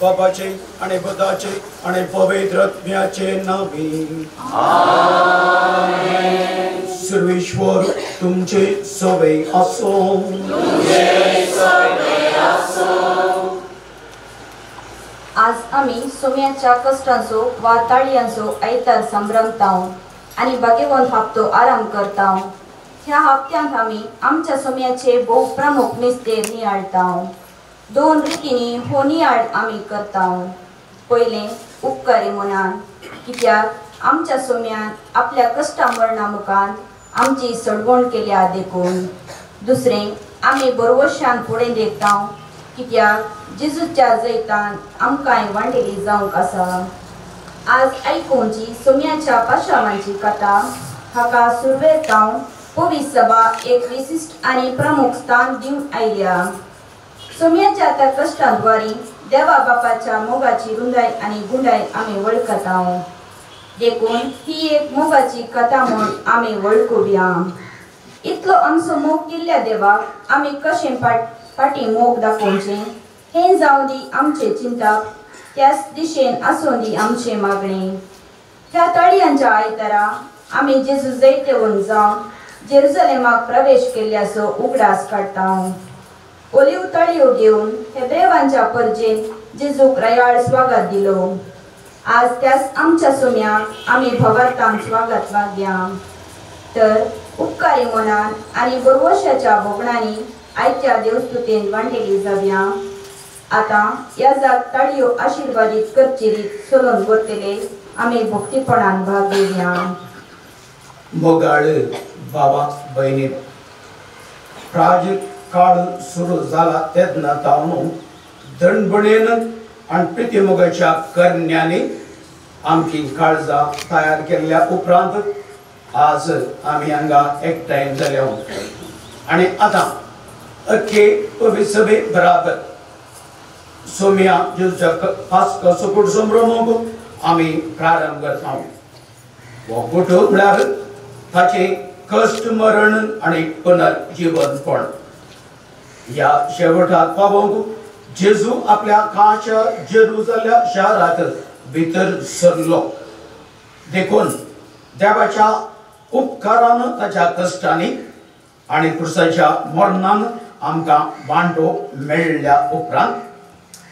बाबाचे आणि पुताचे आणि पवित्र आत्म्याचे नावे आमेन। सर्वेश्वर तुमचे सवे असो। आज आमी सोम्याच्या कश्टांचो वा ताळयांचो आयतार संभ्रमताव आनी भाग्यवंत हप्तो आराम करताव। ह्या हप्त्यांत आमी आमच्या सोम्याचे भोव प्रमुख मिस्तेर नियाळताव। दोन रितींनी हो नियाळ आमी करताव। पयलें उपकारी मनान, कित्याक आमच्या सोम्यान आपल्या कश्टा मरणा मुखान आमची सडवण केल्या देखून। दुसरें आमी बरवशान फुडें देखताव, कित्याक जेजूच्या जैतान आमकांय वांटेली जावंक आसा। आज आयकुची सोम्याच्या पाशावांची कथा हाका सुरवेक जावन पवित्र सभा एक विशिश्ट आनी प्रमुख स्थान दिवन आयल्या। सोम्याच्या त्या कश्टांद्वारी देवा बापाच्या मोगाची रुंदाय आनी गुंडाय आमी वळखताव, देखून ही एक मोगाची कथा म्हूण आमी वळखुया। इतलो आमचो मोग केल्ल्या देवाक आमी कशें फाटी मोग दाखोवचें हें जावं दी आमचें चिंतप, त्याच दिशेन आसूं दी आमचें मागणें। ह्या तळयांच्या आयतारा आमी जेजू जैतेवंत जावन जेरुजलेमाक प्रवेश केल्ल्याचो उगडास काडटा। ओलिव तळयो घेवन हेब्रेवांच्या परजेन जेजूक रयाळ स्वागत दिलो। आज त्याच आमच्या सोम्याक आमी भवार्थान स्वागत वागया। तर उपकारी मनान आनी बरवशाच्या भोगणांनी आयच्या देवस्तुतेन वांटेली जावया। आतां ह्या जाग ताळयो आशिर्वादीत करची रीत चलोवन व्हरतले आमी भक्तीपणान भाग घेवया। मोगाळ बाबा भयणी, प्राज काळ सुरू जाला तेन्ना तावन दणबणेन आनी प्रितीमोगाच्या करण्यांनी आमची काळजां तयार केल्ल्या उपरांत आज आमी हांगा एकठांय जाल्या आनी आतां अख्खे पवित्र सभे बराबर सोम्या जेजूच्या पास्क सुकूट संभ्रमूंक आमी प्रारंभ करता। हो गुट म्हळ्यार ताचें कश्ट मरण आनी पुनर्जीवनपण। ह्या शेवटाक पावोवंक जेजू आपल्या खाशा जेरुजाल्या शारांत भितर सरलो, देखून देवाच्या उपकारान ताच्या कश्टांनी आनी क्रुसाच्या मरणान आमकां वांटो मेळ्ळ्या उपरांत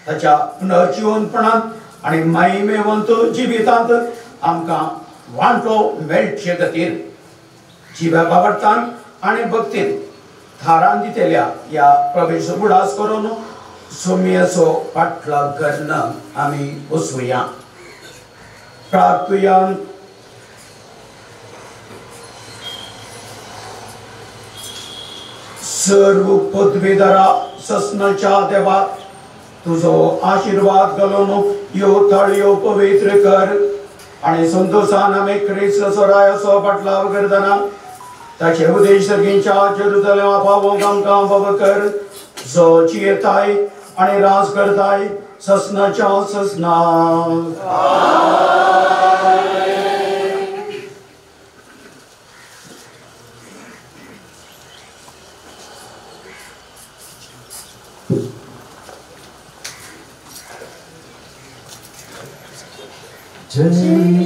ताच्या पुनर्जीवनपणांत आनी महिमेवंत जिवितांत आमकां वांटो मेळचे खातीर जिव्या बाबडतान आनी भक्तीन थारान दितल्या ह्या प्रवेश उगडास करून सोम्याचो फाटलाव करून आमी वचुया। प्रार्थुया। सर्व पदवीधरा ससनाच्या देवा, तुजो आशिर्वाद घालून ह्यो थाळयो पवित्र कर आनी संतोशान आमी क्रिस्त सोरायाचो फाटलाव करतना ताचे उद्देश सर्गींच्या जेरुजलेमा पावोवंक आमकां बाबा कर, जो जियेताय आनी राज करताय ससनाच्या ससना। जय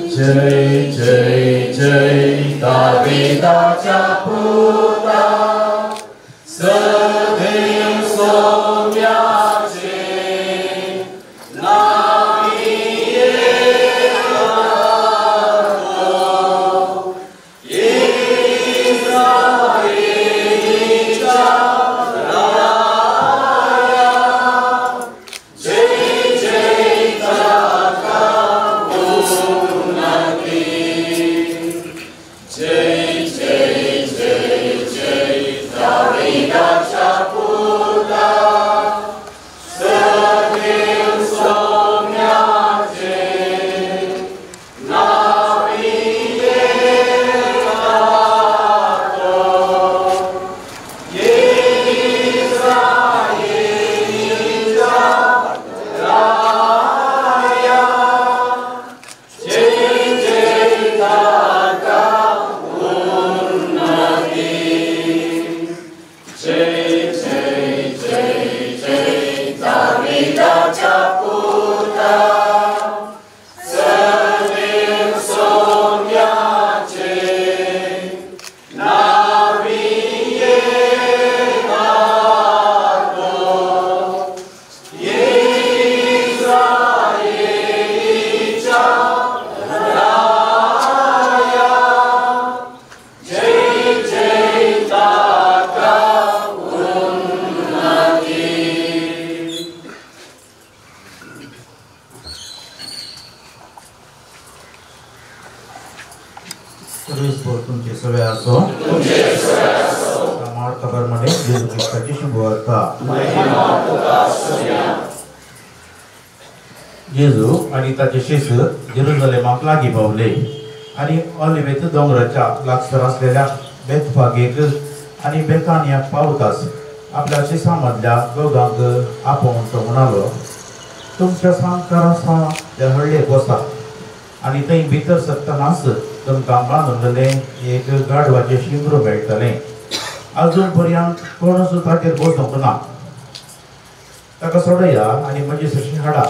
जय जय जय दाविदाच्या पुता, सदैव सोम्याचे नावी येतो, इस्रायेलीच्या राया, जय जय ताका उन्नती, जय जय जय जय। तुमचे सगळे असो खबर मध्ये जेजू क्रिस्ताची शुभवार्ता। जेजू आणि ताचे शिष्य जेरुसलेमाक लागीं पावले आनी ऑलिवेत दोंगराच्या लागसर असलेल्या बेतफागेक आनी बेतानियाक पावताच आपल्या शिसां मदल्या दोगांक आपोवन तो म्हणालो, तुमच्या सामकार आसा त्या हळ्ळेक वसा आनी थंय भितर सरतनाच तुमकां बांदून जालें एक गाडवाचें शिंगरो मेळटलें। अजून पर्यंत कोणूच ताचेर बसूंक ना, ताका सोडया आनी म्हजी सशी हाडा।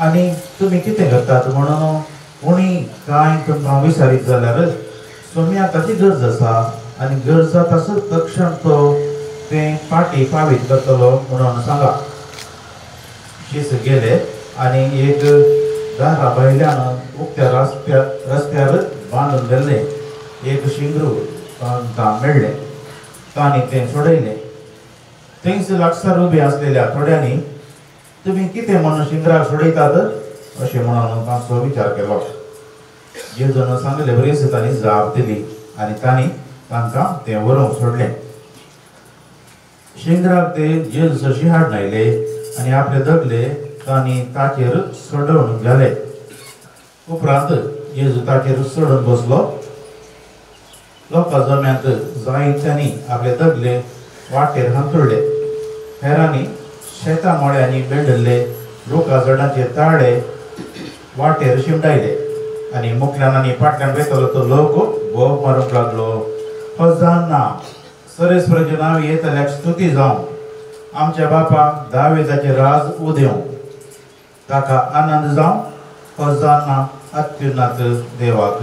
आनी तुमी कितें करतात म्हणून कोणी कांय तुमकां विचारीत जाल्यार सोम्या ताची गरज आसा आनी गरज जाता तक्षण तो तें पाटी पावीत करतलो म्हणून सांगा। शीस गेले आनी एक दारा भायल्यान उक्त्या रस्त्यार बांदून गेल्लें एक शिंगरू तांकां मेळ्ळें, तांणी तें सोडयलें। थंयच लागसार उबे आसलेल्या थोड्यांनी तुमी कितें म्हणून शिंगराक सोडयतात अशें म्हणून तांचो विचार केलो। जेजून सांगले बरीच तांणी जाप दिली आनी तांणी तांकां तें व्हरूंक सोडलें। शिंगराक ते जेजू सरशी हाडून आयले आनी आपले दगले तांणी ताचेर चडोवन घाले। उपरांत जेजू ताचेर चडून बसलो। लोकां जम्यांत जायत्यांनी आपले दगले वाटेर हांतुरले, हेरांनी शेतां मळ्यांनी बेंडिल्ले रुखा झाडांचे ताळे वाटेर शिमटायले आनी मुखल्यान आनी फाटल्यान वयतालो तो लोक बोब मारूंक लागलो, होजाना, सरेस्वराचें नांव येतल्याक स्तुती जावं, आमच्या बापा दावेदाचें राज उदेवं, ताका आनंद जावं, होजाना अत्युन्नत देवाक।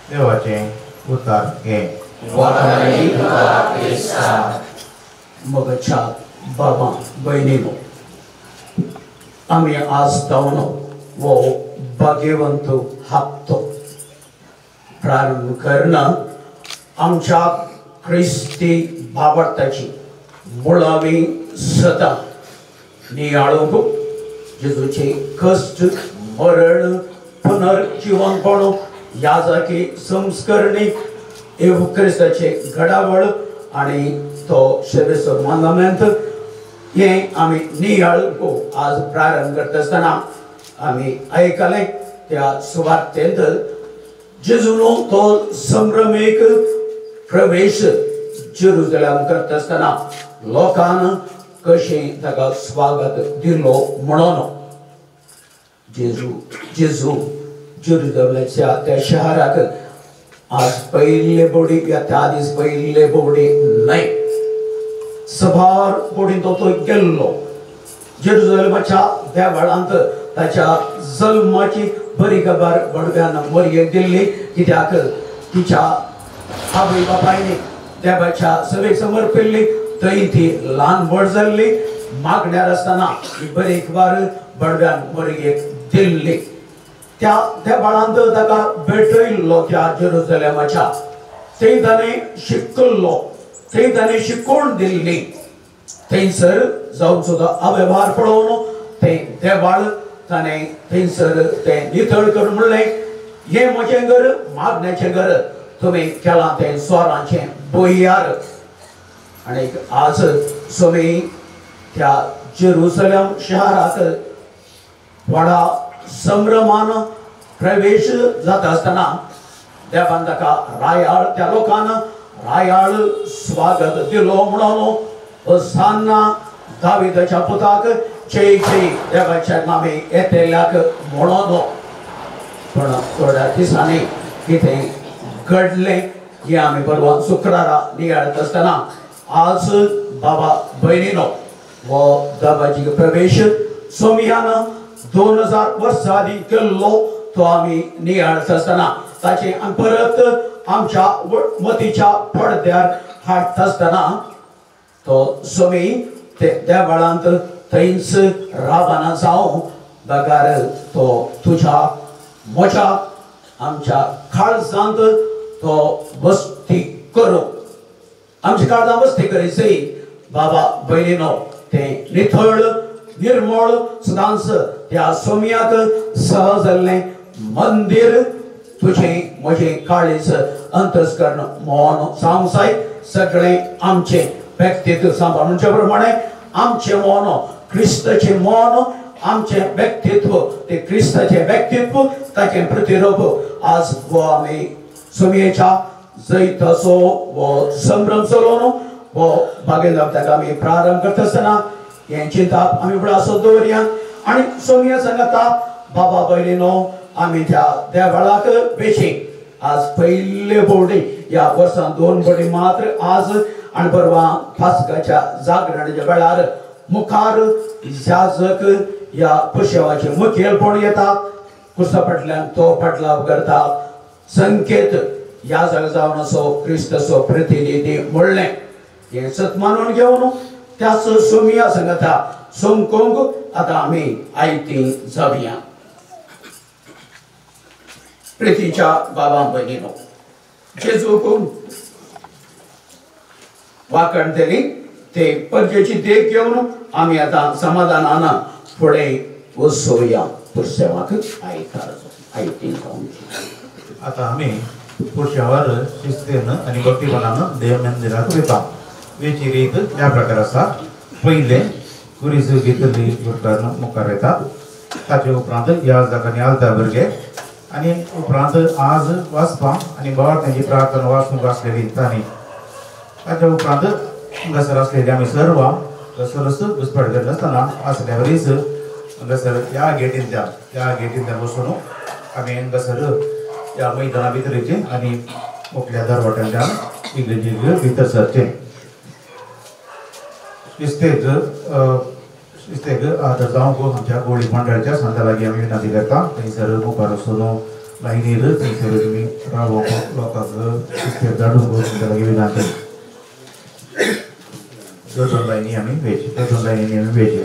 देवाचें उतार हें। मगच्या बाबा भयणीनो, आमी आज जावन हो भाग्यवंत हप्तो प्रारंभ करना आमच्या क्रिस्ती भावार्थाची मुळावी सदां नियाळूंक जेजूचे कश्ट, मरण, पुनर्जिवनपण, याजकी संस्करणी, येवू क्रिस्ताचे घडावळ आनी तो शेवेचो मानमेंत हें आमी नियाळूंक आज प्रारंभ करता आसतना आमी आयकलें त्या सुवार्तेंत जेजूनो तो संभ्रमीक प्रवेश जेरुजलेम करता आसतना लोकान कशें ताका स्वागत दिलो म्हणून जेजू जेजू जेरुजलेमाच्या त्या शहराक आज पयले बोडी या त्या दीस पयले बोडी न्हय, सभार बोडीन तो गेल्लो। जेरुजलेमाच्या देवळांत ताच्या जल्माची बरी खबर बडव्यान मोरयेक दिल्ली, कित्याक तिच्या आवय बापायनी देवाच्या सभेक समर्पिल्ली, थंय ती ल्हान व्हड जाल्ली। मागण्यार आसतना ही बरी खबर बडव्यान मोरयेक दिल्ली। त्या देवळांत ताका भेटयल्लो त्या जेरुजलेमाच्या, थंय ताणें शिकल्लो, थंय ताणें शिकोवण दिल्ली। थंयसर जावन सुद्दां अवेव्हार पळोवन तें देवाळ ताणें थंयसर तें नितळ करून म्हणलें, हें म्हजें घर मागण्याचें घर, तुमी केलां तें स्वरांचें बोयार। आनी आज तुमी त्या जेरुसलेम शहरांत व्हडा संभ्रमान प्रवेश जाता आसतना देवान ताका रायाळ त्या लोकान रायाळ स्वागत दिलो म्हणून होसान्ना दाविदाच्या पुताक, जय जय देवाच्या नामे येतल्याक म्हणून। पण थोड्या दिसांनी कितें घडलें हें आमी परवां शुक्रारा नियाळत आसतना आज बाबा भयणीनो हो दाबाजी प्रवेश सोमयान 2000 वर्सां आदीं केल्लो तो आमी नियाळत आसतना ताचें आमी परत आमच्या मतीच्या पडद्यार हाडटा आसतना तो सोमी ते देवळांत थंयच रावना जावं बगर तो तुज्या म्हज्या आमच्या काळजांत तो वस्ती करूं, आमच्या काळजां वस्ती करीसय बाबा भयणीनो तें निथळ निर्मळ सदांच त्या सोम्याक सहज जाल्लें मंदीर तुझें म्हजें काळीज अंतस्करण मन सांवसाय सगळें आमचें व्यक्तित्व सांबाळ म्हणचे प्रमाणे आमचें मन क्रिस्ताचें मन आमचें व्यक्तित्व ते क्रिस्ताचें व्यक्तित्व ताचें प्रतिरूप आज हो आमी सुमयेच्या जैताचो हो संभ्रम चलोवन हो बागेन ताका आमी प्रारंभ करता आसतना हें चिंताप आमी फुडें असो दवरया आनी सोमया सांगता बाबा भयणीनो आमी त्या देवाळाक वेची आज पयले बोर्डी ह्या वर्सान 2 बोर्डी मात्र आज आनी परवां पास्काच्या जागरणाच्या वेळार मुखार याजक ह्या पुशेवाचे मुखेलपण येता कुर्सा फाटल्यान तो फाटलाव करता संकेत याजक जावन असो क्रिस्ताचो प्रतिनिधी म्हणलें हें सत मानून घेवन त्याच सोमिया सांगता सोमकोंक आतां आमी आयती जावया. प्रितीच्या बाबा भयणीनो जेजूक वाकण दिली ते परजेची देख घेवन आमी आतां समाधानान फुडें वचोया पुरसेवाक आयती जावची. आतां आमी पुरशेवार शिस्तेन आनी भक्तीपणान देव मंदिराक वता. वेची रीत ह्या प्रकार आसा. पयलें कुरीस घेतली गुरकार मुखार येता ताचे उपरांत ह्या जागांनी आलता भुरगे आनी उपरांत आज वाचपां आनी भावार्थ्यांची प्रार्थना वाचूंक आसलेली तांणी ताच्या उपरांत हांगासर आसलेली आमी सर्वां कसलोच घुसपट करनासतना आसल्या वरीच हांगासर ह्या गेटींतल्यान वचून आमी हांगासर ह्या मैदाना भितर येवचें आनी मुखल्या दरवट्यांतल्यान इगर्जेक भितर सरचें. शिस्तेक शिस्तेक आदर जावंक आमच्या गोळी मंडळाच्या संदा लागीं आमी विनंती करता. थंयसर मुखार वचून लायनीर थंयसर तुमी रावोंक लोकांक शिस्तेक धाडूंक तुमच्या लागीं विनंती. 2 लायनी आमी वेचे 2 लायनींनी आमी वेचे.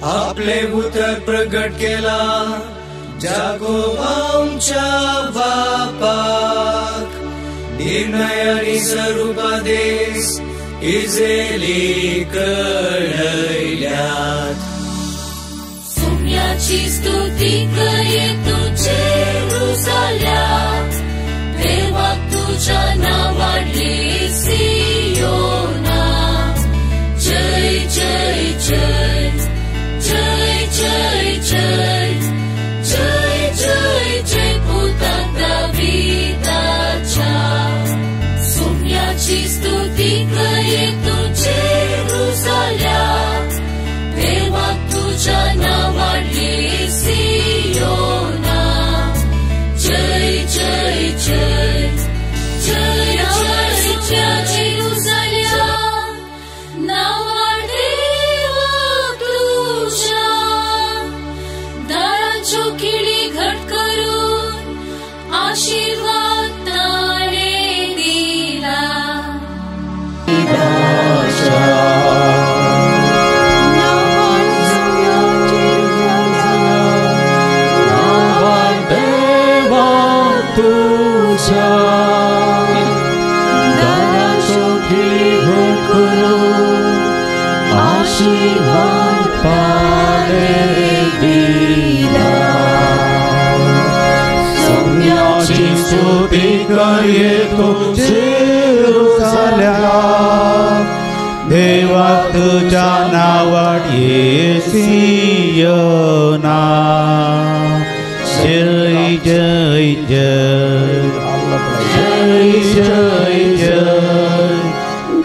आपले उतर प्रगट केला जागोबाच्या बापाक निर्णय आणि स्वरूपादेश इजेली कळयल्यात. सोम्याची स्तुती करे तुझे रुजाल्या देवा तुझ्या नावाडली सियोना. जय जय जय जय जय जय जय जय जय पुता दाविदाच्या. सोम्याची स्तुती करे तुझे रुजाल्या देवा तुझ्या नावाडली सियोना. जय जय जय जय जय जय रुजाल्या नावाडदेवा तुझ्या दारांच्यो खिळी घट करून आशीर्वाद ताणे दिला. तुझ्या दारांच्यो खिळी घट करून आशीर्वाद पा. ताणें दिला. सोम्याची स्तुती करये तूं जेरुसलेमा, देवा तुझ्या नांवान येसियोना. जय जय जय जय जय जय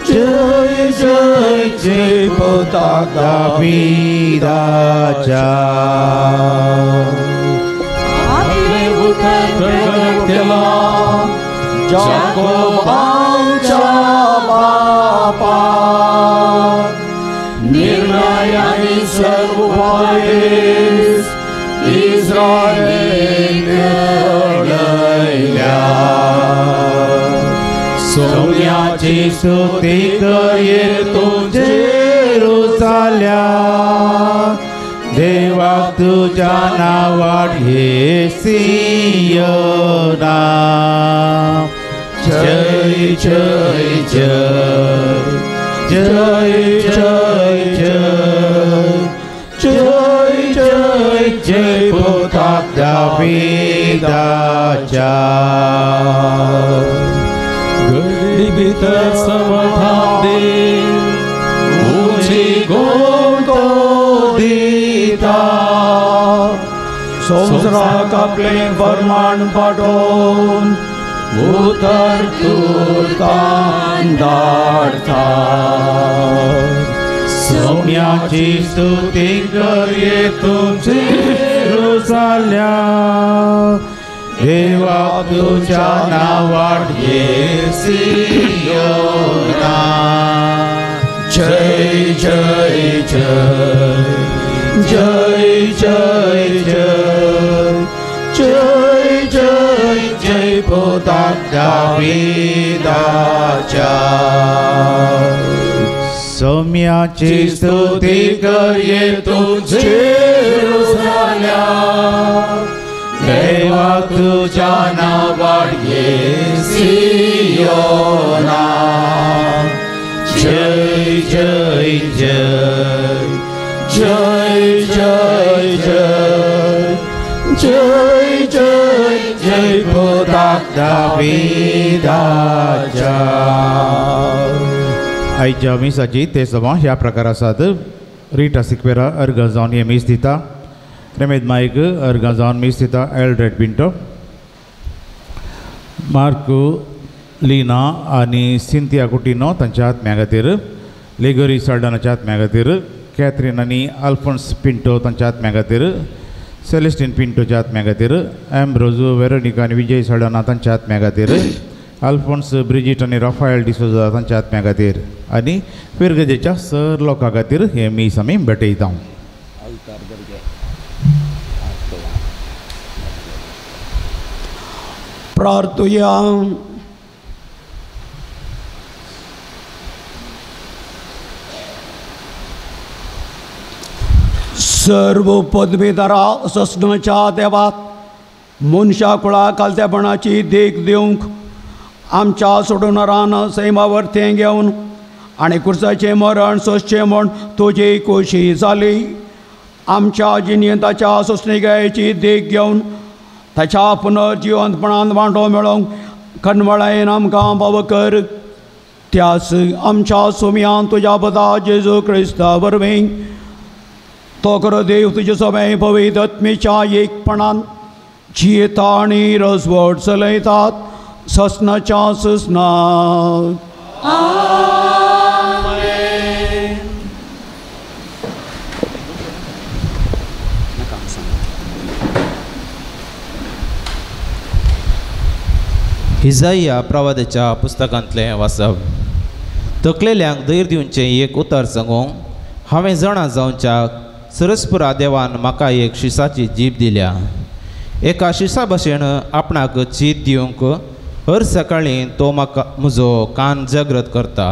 जय जय जय पुता दावीदाच्या. आपलें उतर प्रगट केलां जाकोबाच्या बापा, निर्णय आनी सर्व उपदेश इस्रायेल कळयल्या. सोम्याची स्तुती करये तूं जेरुसलेमा, देवा तुझ्या नांवान येसियोना. जय जय जय जय जय जय जय जय जय पुता दावीदाच्या. गर्दी भितर समाधान दी, उंची गोंतो दिता. संवसाराक आपलें फरमाण पाठोवन उतर तुर्तान धाडता. सोम्याची स्तुती करये तूं जेरुसलेमा, देवा तुझ्या नांवान येसियोना. जय जय जय जय जय जय जय जय जय पुता दावीदाच्या. सोम्याची स्तुती करये तूं जेरुसलेमा, देवा तुझ्या नांवान येसियोना. जय जय जय जय जय जय जय जय जय पुता दावीदाच्या. आयच्या मिसाची ते समा ह्या प्रकार आसात. रिटा सिक्वेरा अर्गां जावन हे मीस दिता, रेमेद माईक अर्गां जावन मीस दिता, एल्ड्रेड पिंटो, मार्को लीना आनी सिंथिया कुटिनो तांच्या आत्म्या खातीर, लेगोरी साल्डानाच्या आत्म्या खातीर, कॅथरीन आनी अल्फोन्स पिंटो तांच्या आत्म्या खातीर, सेलेस्टीन पिंटोच्या आत्म्या खातीर, एम्ब्रोजो वेरोनिका आनी विजय साल्डाना तांच्या आत्म्या खातीर, अल्फोन्स ब्रिजीट आनी राफायल डिसोजा तांच्या आत्म्या खातीर आनी फिरगजेच्या सर लोकां खातीर हे मीस आमी भेटयता. प्रार्थुया. सर्व पदवीधरा ससनाच्या देवात मनशा कुळा कालतेपणाची देख दिवंक आमच्या सोडूनरान सैमावर थें घेवन आनी कुर्साचें मरण सोंसचें म्हूण तुजी खोशी जाली. आमच्या जिणेंताच्या सोंसणिकायेची देख घेवन ताच्या पुनर्जिवंतपणान वांटो मेळोवंक खनवळायेन आमकां पाव कर. त्याच आमच्या सुम्यान तुज्या पदा जेजू क्रिस्ता वरवीं तो खरो देव तुजे सगळें पवित्र आत्मेच्या एकपणान जियेता आनी रजवट चलयतात ससनाच्या ससनात. इजाइया प्रवादाच्या पुस्तकांतलें वाचप. तकलेल्यांक धैर्य दिवचें एक उतर सांगूंक हांवें जाणा जावच्या सरस्पुरा देवान म्हाका एक शिसाची जीब दिल्या. एका शिसा भशेन आपणाक चीत दिवंक हर सकाळीं तो म्हाका म्हजो कान जागृत करता.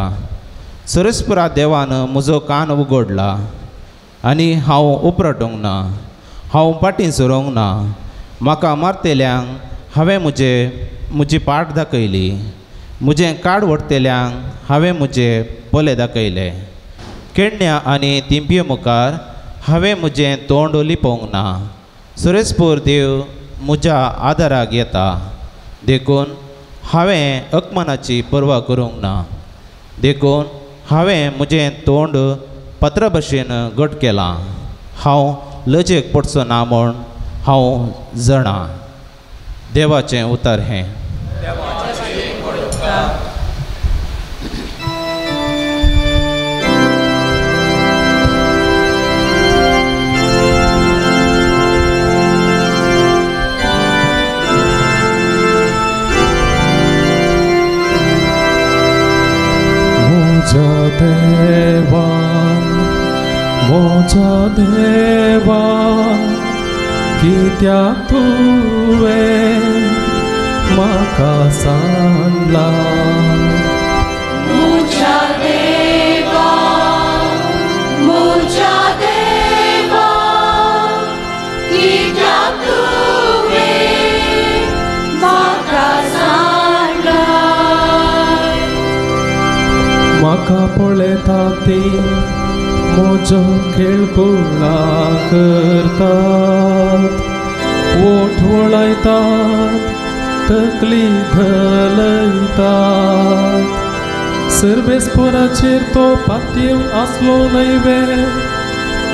सरस्पुरा देवान म्हजो कान उगडला आनी हांव उपरटूंक ना, हांव फाटीं सरूंक ना. म्हाका मारतेल्यांक हांवें म्हजी पाट दाखयली, म्हजें काड व्हरतेल्यांक हांवें म्हजे पोले दाखयले. केडण्या आनी तिंपये मुखार हांवें म्हजें तोंड लिपोवंक ना. सुरेशपूर देव म्हज्या आदाराक येता, देखून हांवें अकमानाची पर्वा करूंक ना. देखून हांवें म्हजें तोंड पत्रा भशेन घट केलां. हांव लजेक पडचो ना म्हूण हांव जाणा. देवाचें उतर हें. म्हज्या देवा, म्हज्या देवा, कित्याक तुवें म्हाका सांडला? म्हज्या देवा, म्हज्या देवा, कित्याक तुवें म्हाका सांडला? म्हाका पळयता ती म्हजो खेळकुळा करतात, ओठ वळयतात, तकली धलयतात. सर्वेस्पोराचेर तो पातयेवन आसलो न्हय वे,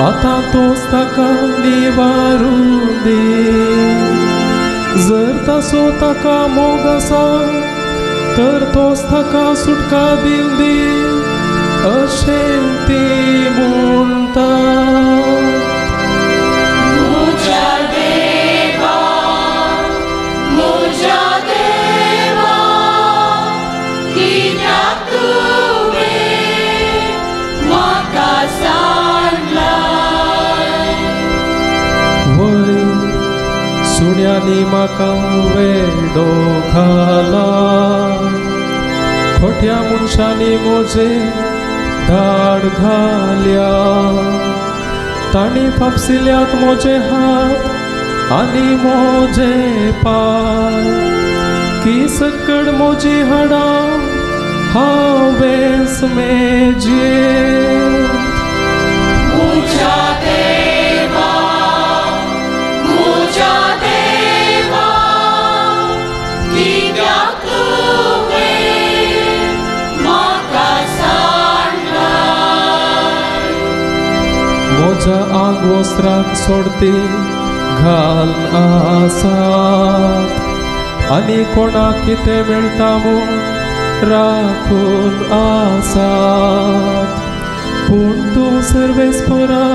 आतां तोच ताका निवारून दी. जर ताचो ताका मोग आसा तर तोच ताका सुटका दिवन दी, अशें ती म्हणटा. म्हज्या देवा, म्हज्या देवा, कित्याक तुवें म्हाका सांडला? वय सुण्यांनी म्हाका वेडो घाला, खोट्या मनशांनी म्हजे धाड घाल्या. तांणी फापसिल्यात म्हजे हात आनी म्हजे पांय, की सकड म्हजी हाडां हांवें मेजयेत. म्हज्या देवा, म्हज्या देवा, कित्याक तुवें म्हाका सांडला? म्हज्या आंगवस्त्राक सोडती घाल आसात, आनी कोणाक कितें मेळटा म्हूण राखून आसात. पूण तूं सर्वेस्पोरा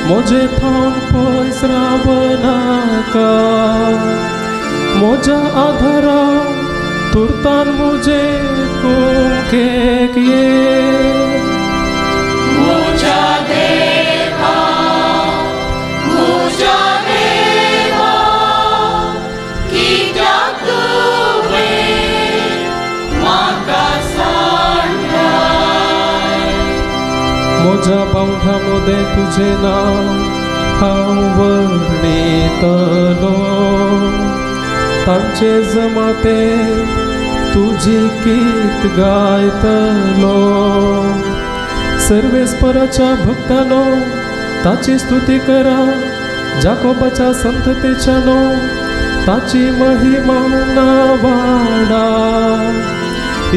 म्हजे थावन पयस रावनाका, म्हज्या आधारा तुर्तान म्हजे कुमकेक ये. म्हज्या देवा, म्हज्या देवा, कित्याक तुवें म्हाका सांडला? म्हज्या बावठा मदें तुजें नांव हांव वर्णितलो, तांचे जमातेंत तुजी गीत गायतलो. सर्वेस्पराच्या भक्तानो ताची स्तुती करा, जाकोबाच्या संततेच्यानो ताची महिमा नावाडा.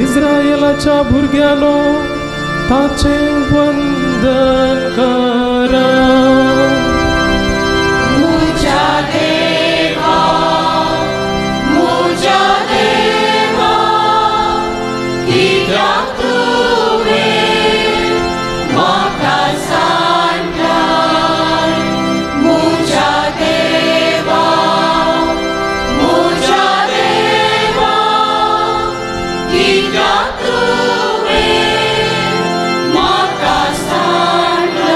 इस्रायलाच्या भुरग्यानो ताचें वंदन करा. म्हज्या देवा, म्हज्या देवा, कित्याक तुवें म्हाका सांडला? म्हज्या देवा, म्हज्या देवा, कित्याक तुवें म्हाका सांडला?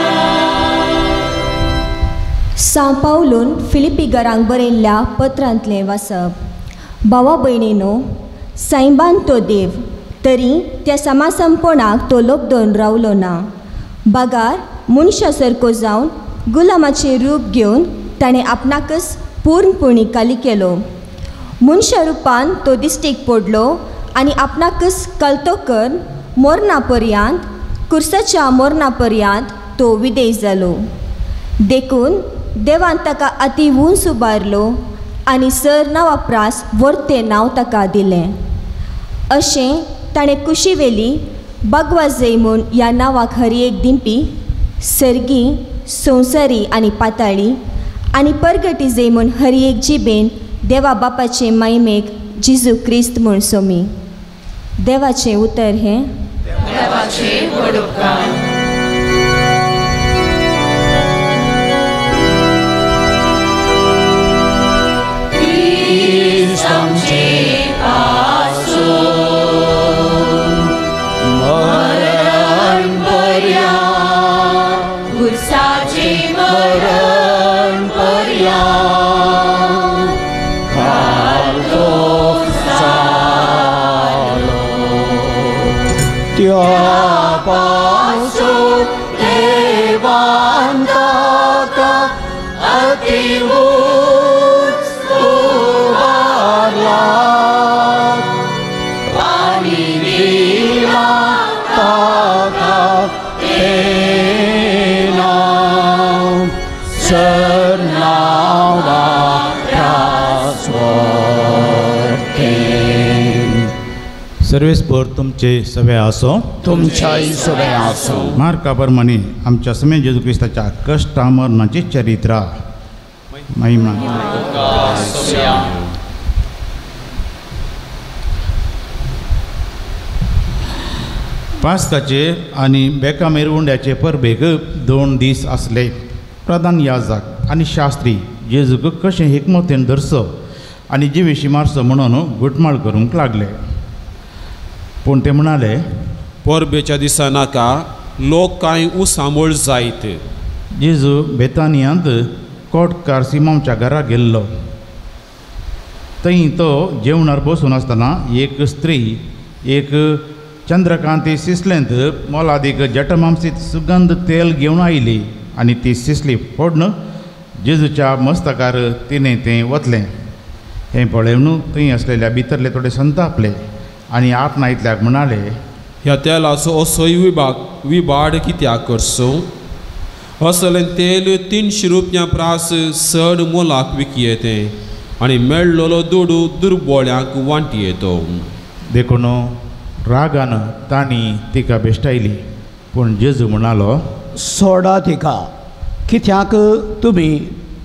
सां पावलून फिलिपीगरांक बरयल्ल्या पत्रांतलें वाचप. भावा भयणीनो, सायबान तो देव तरी त्या समासमपणाक तो लोबदोन रावलो ना, बगार मनशा सारको जावन गुलामाचें रूप घेवन ताणें आपणाकच पूर्णपणी काली केलो. मनशा रुपान तो दिश्टीक पडलो आनी आपणाकच कलतो कर मरणा पर्यंत, कुर्साच्या मरणा पर्यंत तो विदेश जालो. देखून देवान ताका अती उंच उबारलो आनी सर नांवा प्रास वर्तें नांव ताका दिलें. अशें ताणें कुशीवेली बागवाजय म्हूण ह्या नांवाक हर एक दिंपी सर्गी संवसारी आनी पाताळी आनी परगटी जय म्हूण हर एक जिबेन देवा बापाचे मायमेक जेजू क्रिस्त म्हूण सोमी. देवाचें उतर हें. देवाचें व्हड उपकार. सर्वेस्पर तुमचे सवे आसो, तुमच्याय सवे आसो. मार्का प्रमाणे आमच्या समे जेजू क्रिस्ताच्या कश्टा मरणाची चरित्रा. महिमा. पास्काचे आनी बेका मिरवुंड्याचे परबेक 2 दीस आसले. प्रधान याजक आनी शास्त्री जेजूक कशें हिकमतेन धरचो आनी जिवेशी मारचो म्हणून घुटमाळ करूंक लागले. पूण ते म्हणाले, परबेच्या दिसा नाका, लोक कांय उसांबळ जायत. जेजू बेतानियांत कोटकार सिमांवच्या घरा गेल्लो. थंय तो जेवणार बसून आसतना एक स्त्री एक चंद्रकांती सिसलेंत मोलादीक जटमामसीत सुगंध तेल घेवन आयली आनी ती सिसली फोडून जेजूच्या मस्तकार तिणें तें वतलें. हें पळोवन थंय आसलेल्या भितरले थोडे संतापले आनी आपणा इतल्याक म्हणाले, ह्या तेलाचो असोय विभाग विबाड कित्याक करचो? असलें तेल 300 रुपया प्रास चड मोलाक विकयेतें आनी मेळ्ळलो दुडू दुर्बोळ्यांक वांटयेतो. देखून रागान तांणी तिका भेश्टायली. पूण जेजू म्हणालो, सोडा तिका, कित्याक तुमी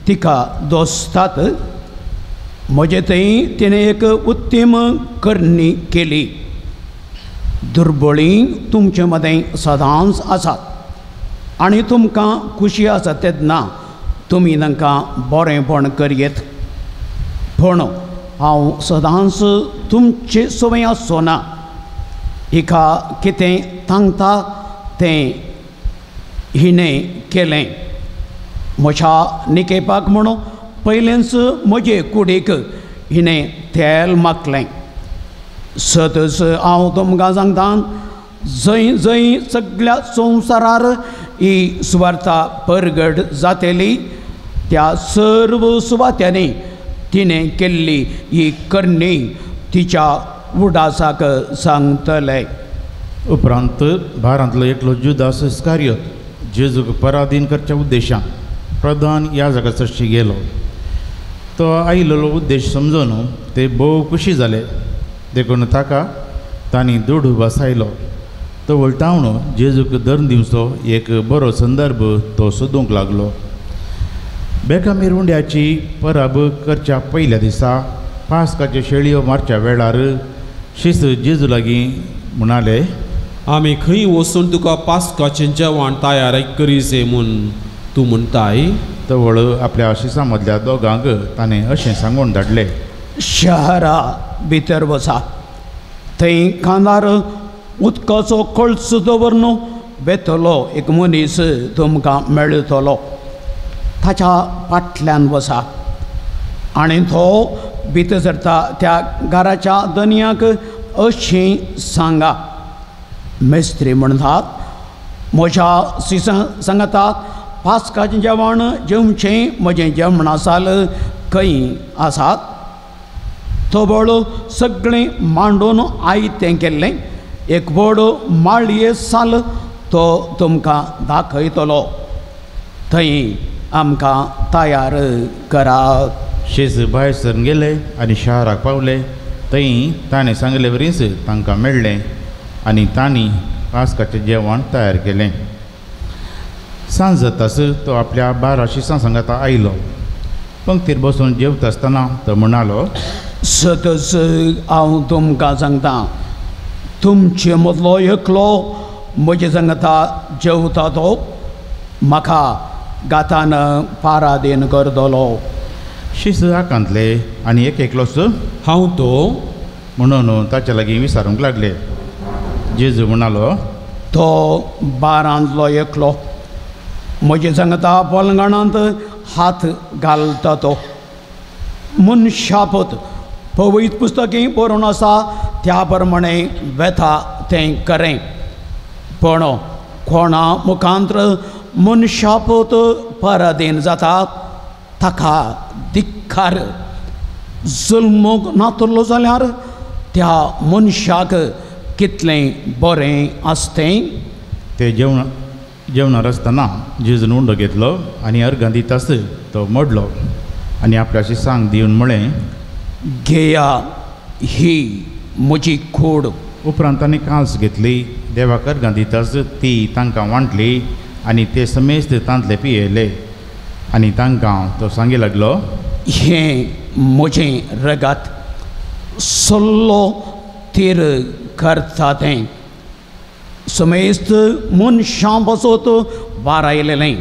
तिका दोसतात? म्हजे थंय तिणें एक उत्तम करणी केली. दुर्बळी तुमचे मदें सदांच आसात आनी तुमकां खुशी आसा तेन्ना तुमी तांकां बरेंपण करयेत. पूण हांव सदांच तुमचे सवय आसचो ना. हिका कितें सांगता तें हिणें केलें. म्हज्या निकेपाक म्हणून पयलेंच म्हजे कुडीक हिणें तेल माखलें. सतच हांव तुमकां सांगता, जंय जंय सगळ्या संवसारार ही सुवार्ता परगट जातली त्या सर्व सुवात्यांनी तिणें केल्ली ही करणी तिच्या उडासाक सांगतले. उपरांत भारांतलो एकलो जुदास इस्कारियोत जेजूक पराधीन करच्या उद्देशान प्रधान याजका सरशी गेलो. तो आयिल्लो उद्देश समजून ते भोव खुशी जाले. देखून ताका तांणी दुडू बसायलो. तो वळटावन जेजूक धरून दिवचो एक बरो संदर्भ तो सोदूंक लागलो. बेका मिरवुंड्याची परब करच्या पयल्या दिसा पास्काच्यो शेळयो मारच्या वेळार शिस्त जेजू लागीं म्हणाले, आमी खंय वचून तुका पास्काचें जेवण तयार करीजे म्हूण तूं म्हणटाय? तवळ आपल्या शिसां मदल्या दोगांक ताणें अशें सांगून धाडलें, शहरा भितर वसा, थंय खांदार उदकाचो कळसो दवरून वेतलो एक मनीस तुमकां मेळटलो. ताच्या फाटल्यान वसा आनी तो भितर सरता त्या घराच्या धनयाक अशें सांगा, मेस्त्री म्हणटात म्हज्या सिसां सांगतात पास्काचें जेवण जेवचें म्हजें जेवणा साल खंय आसात? थोबळ सगळें मांडून आयतें केल्लें एक व्हड माळये साल तो तुमकां दाखयतलो. थंय आमकां तयार करात. जेजू भायर सरून गेले आनी शाराक पावले. थंय ताणें सांगले वरींच तांकां मेळ्ळें आनी तांणी पास्काचें जेवण तयार केलें. सांज जातास तो आपल्या 12 शिसां सांगाता आयलो. पंक्तीर बसून जेवता आसतना तो म्हणालो, सतच हांव तुमकां सांगता, तुमचे मदलो एकलो म्हजे सांगता जेवता तो म्हाका गातान पारादीन करतलो. शिस आकांतले आनी एक एकलोच हांव तो म्हणून ताच्या लागीं विचारूंक लागले. जेजू म्हणालो, तो बारांतलो एकलो म्हजे सांगता पलंगणांत हात घालता तो. मनशापत पवित्र पुस्तकी बरोवन आसा त्या प्रमाणे वेता तें करें, पूण कोणा मुखांत्र मनशापत पराधीन जाता ताका धिक्कार. जल्मूंक नातलो जाल्यार त्या मनशाक कितलें बरें आसतें. ते जेवणार आसतना जेजून उंडो घेतलो आनी अर्गां दितास तो मोडलो आनी आपल्याशी सांग दिवन म्हळें, घेया, ही म्हजी कूड. उपरांत ताणें कांस घेतली, देवाक अर्गां दितास ती तांकां वांटली आनी ते समेस्त तांतले पियेले. आनी तांकां तो सांगी लागलो, हें म्हजें रगत सल्लो तीर करता तें समेस्त मनशां पासत वारायलेलें.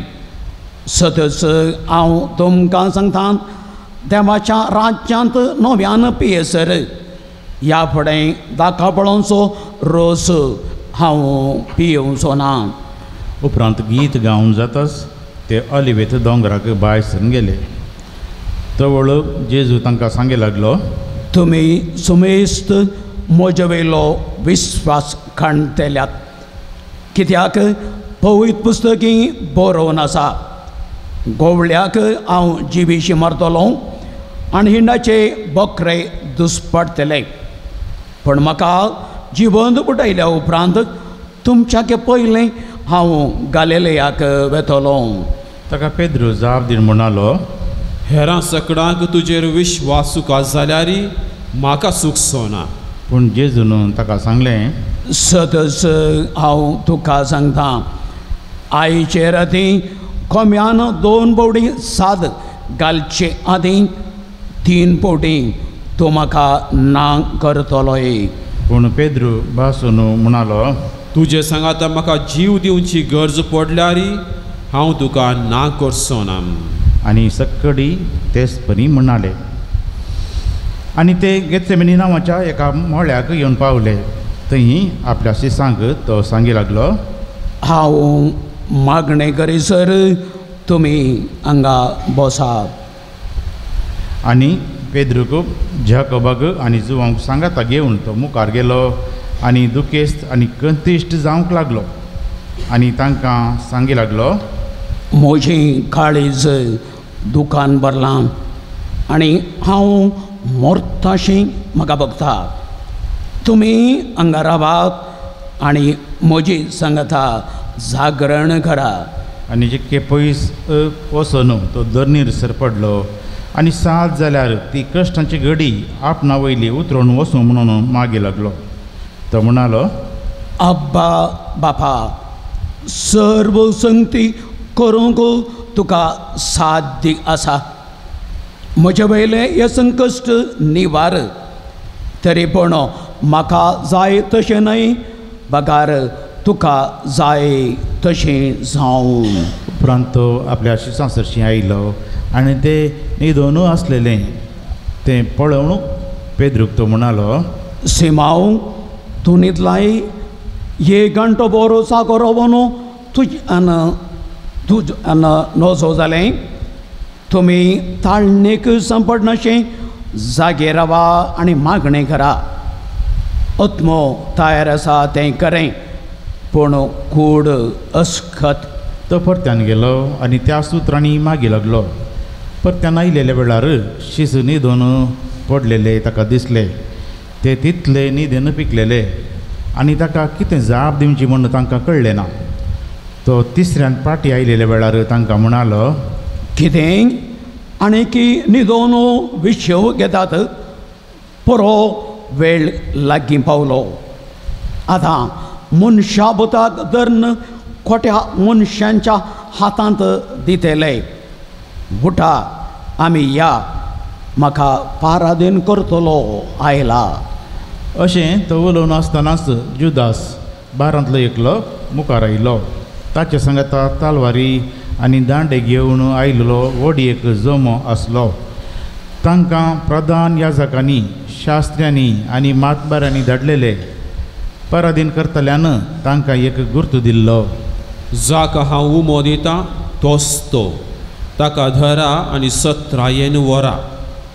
सतच हांव तुमकां सांगता, देवाच्या राज्यांत नव्यान पियेसर ह्या फुडें दाकापळोंचो रोस हांव पियेवचो ना. उपरांत गीत गावन जाताच ते ऑलिवेत दोंगराक भायर सरून गेले. तवळ जेजू तांकां सांगे लागलो, तुमी समेस्त म्हजे वयलो विस्वास कांडटल्यात, कित्याक पवित्र पुस्तकी बरोवन आसा, गोवळ्याक हांव जिवीशी मारतलो आनी हिंडाचे बकरे दुस्पडटले. पूण म्हाका जिवंत उठयल्या उपरांत तुमच्याके पयलें हांव गालिलेयाक वेतलो. ताका पेद्रू जाप दिवन म्हणालो, हेरां सकडांक तुजेर विश्वास सुका जाल्यार म्हाका सुखचो ना. पूण जेजून ताका सांगलें, सतच हांव तुका सांगता, आयचे राती कोम्यान 2 फावटी साद घालचे आदीं 3 फावटी तूं म्हाका ना करतलोय. पूण पेद्रू भासून म्हणालो, तुजे सांगाता म्हाका जीव दिवची गरज पडल्यार हांव तुका ना करचो ना. आनी सक्कडी तेच परी म्हणाले. आनी ते गेत्सेमनी नांवाच्या एका मळ्याक येवन पावले. थंय आपल्या शिसांक तो सांगी लागलो, हांव मागणें करीसर तुमी हांगा बसात. आनी पेद्रूक जाकोबाक आनी जुवांक सांगाता घेवन तो मुखार गेलो आनी दुखेस्त आनी कंतिश्ट जावंक लागलो आनी तांकां सांगी लागलो, म्हजें काळीज दुकान भरलां आनी हांव मोरताशी म्हाका बगता. तुमी हांगा रावात आनी म्हजी सांगाता जागरण करा. आनी जितके पयस वचून तो धरणीर सरपडलो आनी सात जाल्यार ती कश्टांची घडी आपणा वयली उतरून वचूं म्हणून मागीर लागलो. तो म्हणालो, आब्बा बापा, सर्व संगती करूंक तुका साध्य आसा, म्हजे वयलें हें संकश्ट निवार, तरी पूण म्हाका जाय तशें न्हय बगार तुका जाय तशें जावं. उपरांत तो आपल्या शिसां सरशीं आयलो आनी ते न्हिदोनू आसलेलें तें पळोवन पेद्रूक तो म्हणालो, सिमांव, तूं न्हिदलाय? एक घंटो बरो जागो रावन तुज्यान तुज नजो जालें. तुमी ताळणेक सांपडनाशें जागे रावा आनी मागणें करा. आत्मो तयार आसा तें करें, पूण कूड अस्खत. तो परत्यान गेलो आनी त्या सुत्रांनी मागीर लागलो. परत्यान आयलेल्या वेळार शिस न्हिदून पडलेले ताका दिसले. ते तितले न्हिदेन पिकलेले आनी ताका कितें जाप दिवची म्हूण तांकां कळ्ळें ना. तो तिसऱ्यान पाटी आयलेल्या वेळार तांकां म्हणालो, कितें आनी की न्हिदोन विशेव घेतात पुरो वेळ लागीं पावलो. आतां मनशा पुताक धरून खोट्या मनशांच्या हातांत दितले. उठा आमी या, म्हाका पारादीन करतलो आयला. अशें तो उलोवन आसतनाच जुदास बारांतलो एकलो मुखार आयलो. ताचे सांगाता तालवारी आनी दांडे घेवन आयिल्लो व्हड एक जमो आसलो. तांकां प्रधान याजकांनी, शास्त्र्यांनी आनी मातबारांनी धाडलेले. परादीन करतल्यान तांकां एक गुर्त दिल्लो, जाका हांव उमो दिता तोच तो, ताका धरा आनी सत्रायेन व्हरा.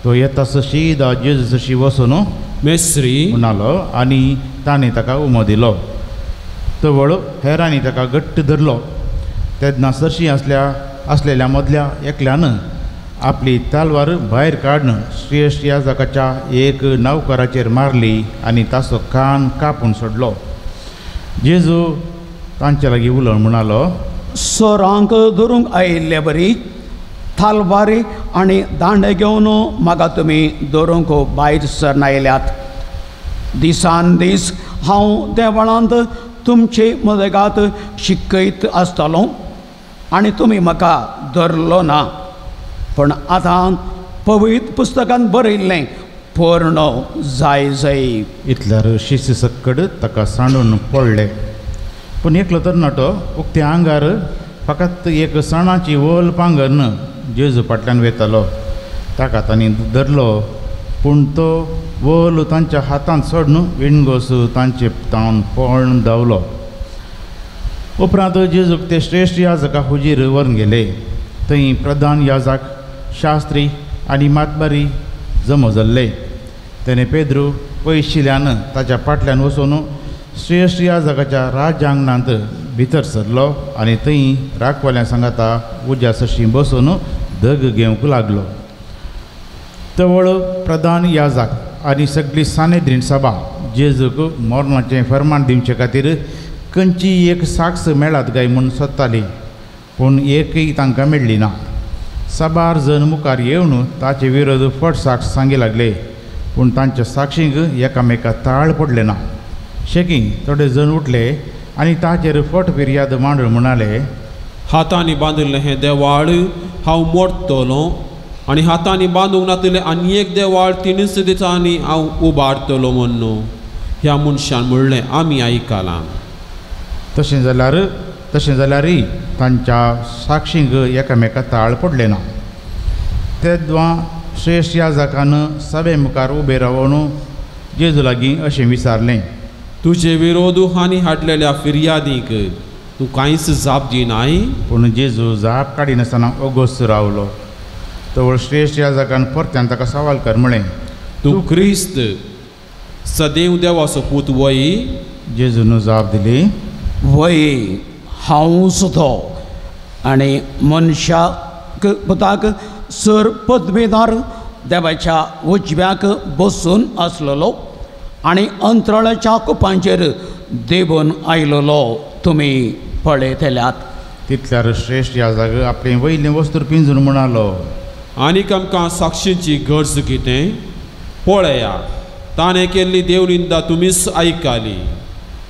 तो येता सशी जेजू सशी वचून मेस्त्री म्हणालो आनी ताणें ताका उमो दिलो. तो वळ हेरांनी ताका घट्ट धरलो. तेन्ना सरशी आसलेल्या मदल्या एकल्यान आपली तालवार भायर काडून श्रेश्ठ याजकाच्या एक नौकराचेर मारली आनी ताचो कान कापून सोडलो. जेजू तांचे लागीं उलोवन म्हणालो, सोरांक धरूंक आयिल्ले बरी तालवारी आनी दांडे घेवन म्हाका तुमी धरूंक भायर सरन आयल्यात. दिसान दीस हांव देवळांत तुमचे मदगात शिकयत आसतालो आनी तुमी म्हाका धरलो ना. पूण आतां पवित्र पुस्तकान बरयल्लें पूर्ण जाय जाय. इतल्यार शिस्त सक्कड ताका सांडून पडले. पूण एकलो तरणाटो उक्त्या आंगार फकत एक सणाची वल पांगरून जेजू फाटल्यान वेतालो. ताका तांणी धरलो, पूण तो वल तांच्या हातांत सोडून विणगोस तांचे तावन पळून धांवलो. उपरांत जेजूक ते श्रेश्ठ याजका हुजीर व्हरून गेले. थंय प्रधान याजक, शास्त्री आनी मातबारी जमो जाल्ले. तेणें पेद्रू पयशिल्ल्यान ताच्या फाटल्यान वचून श्रेश्ठ याजकाच्या राजांगणांत भितर सरलो आनी थंय राखवाल्या सांगाता उज्या सशी बसून धग घेवंक लागलो. तवळ प्रधान याजक आनी सगळी सानेद्रीन सभा जेजूक मरणाचें फर्मान दिवचे खातीर खंयची एक साक्ष मेळत काय म्हूण सोदताली, पूण एकय तांकां मेळ्ळी ना. साबार जण मुखार येवन ताचे विरोध फट साक्ष सांगी लागले, पूण तांच्या साक्षींक एकामेका ताळ पडले ना. शेकी थोडे जण उठले आनी ताचेर फट फिर्याद मांडून म्हणाले, हातांनी बांदिल्लें हें देवाळ हांव मोडटलो आनी हातांनी बांदूंक नातिल्लें आनी एक देवाळ तिनूच दिसांनी हांव उबारतलो म्हूण ह्या मनशान म्हणलें आमी आयकलां. तशें जाल्यारय तांच्या साक्षींक एकामेका ताळ पडले ना. तेद्वां श्रेश्ठ याजकान सभे मुखार उबे रावन जेजू लागीं अशें विचारलें, तुजे विरोध हांणी हाडलेल्या फिर्यादींक तूं कांयच जाप दिनाय? पूण जेजू जाप काडिनासतना ओगोस रावलो. तवळ श्रेश्ठ याजकान परत्यान ताका सवाल कर म्हळें, तूं क्रिस्त सदैव देवाचो पूत वय? जेजून जाप दिली, वय हांवूच तो, आनी मनशाक पुताक सर पदवेदार देवाच्या उजव्याक बसून आसलेलो आनी अंतराळाच्या कुपांचेर देवून आयलेलो तुमी पळयतल्यात. तितल्यार श्रेश्ठ याजक आपलें वयलें वस्तूर पिंजून म्हणालो, आनीक आमकां साक्षींची गरज कितें? पळया, ताणें केल्ली देवनिंदा तुमीच आयकली.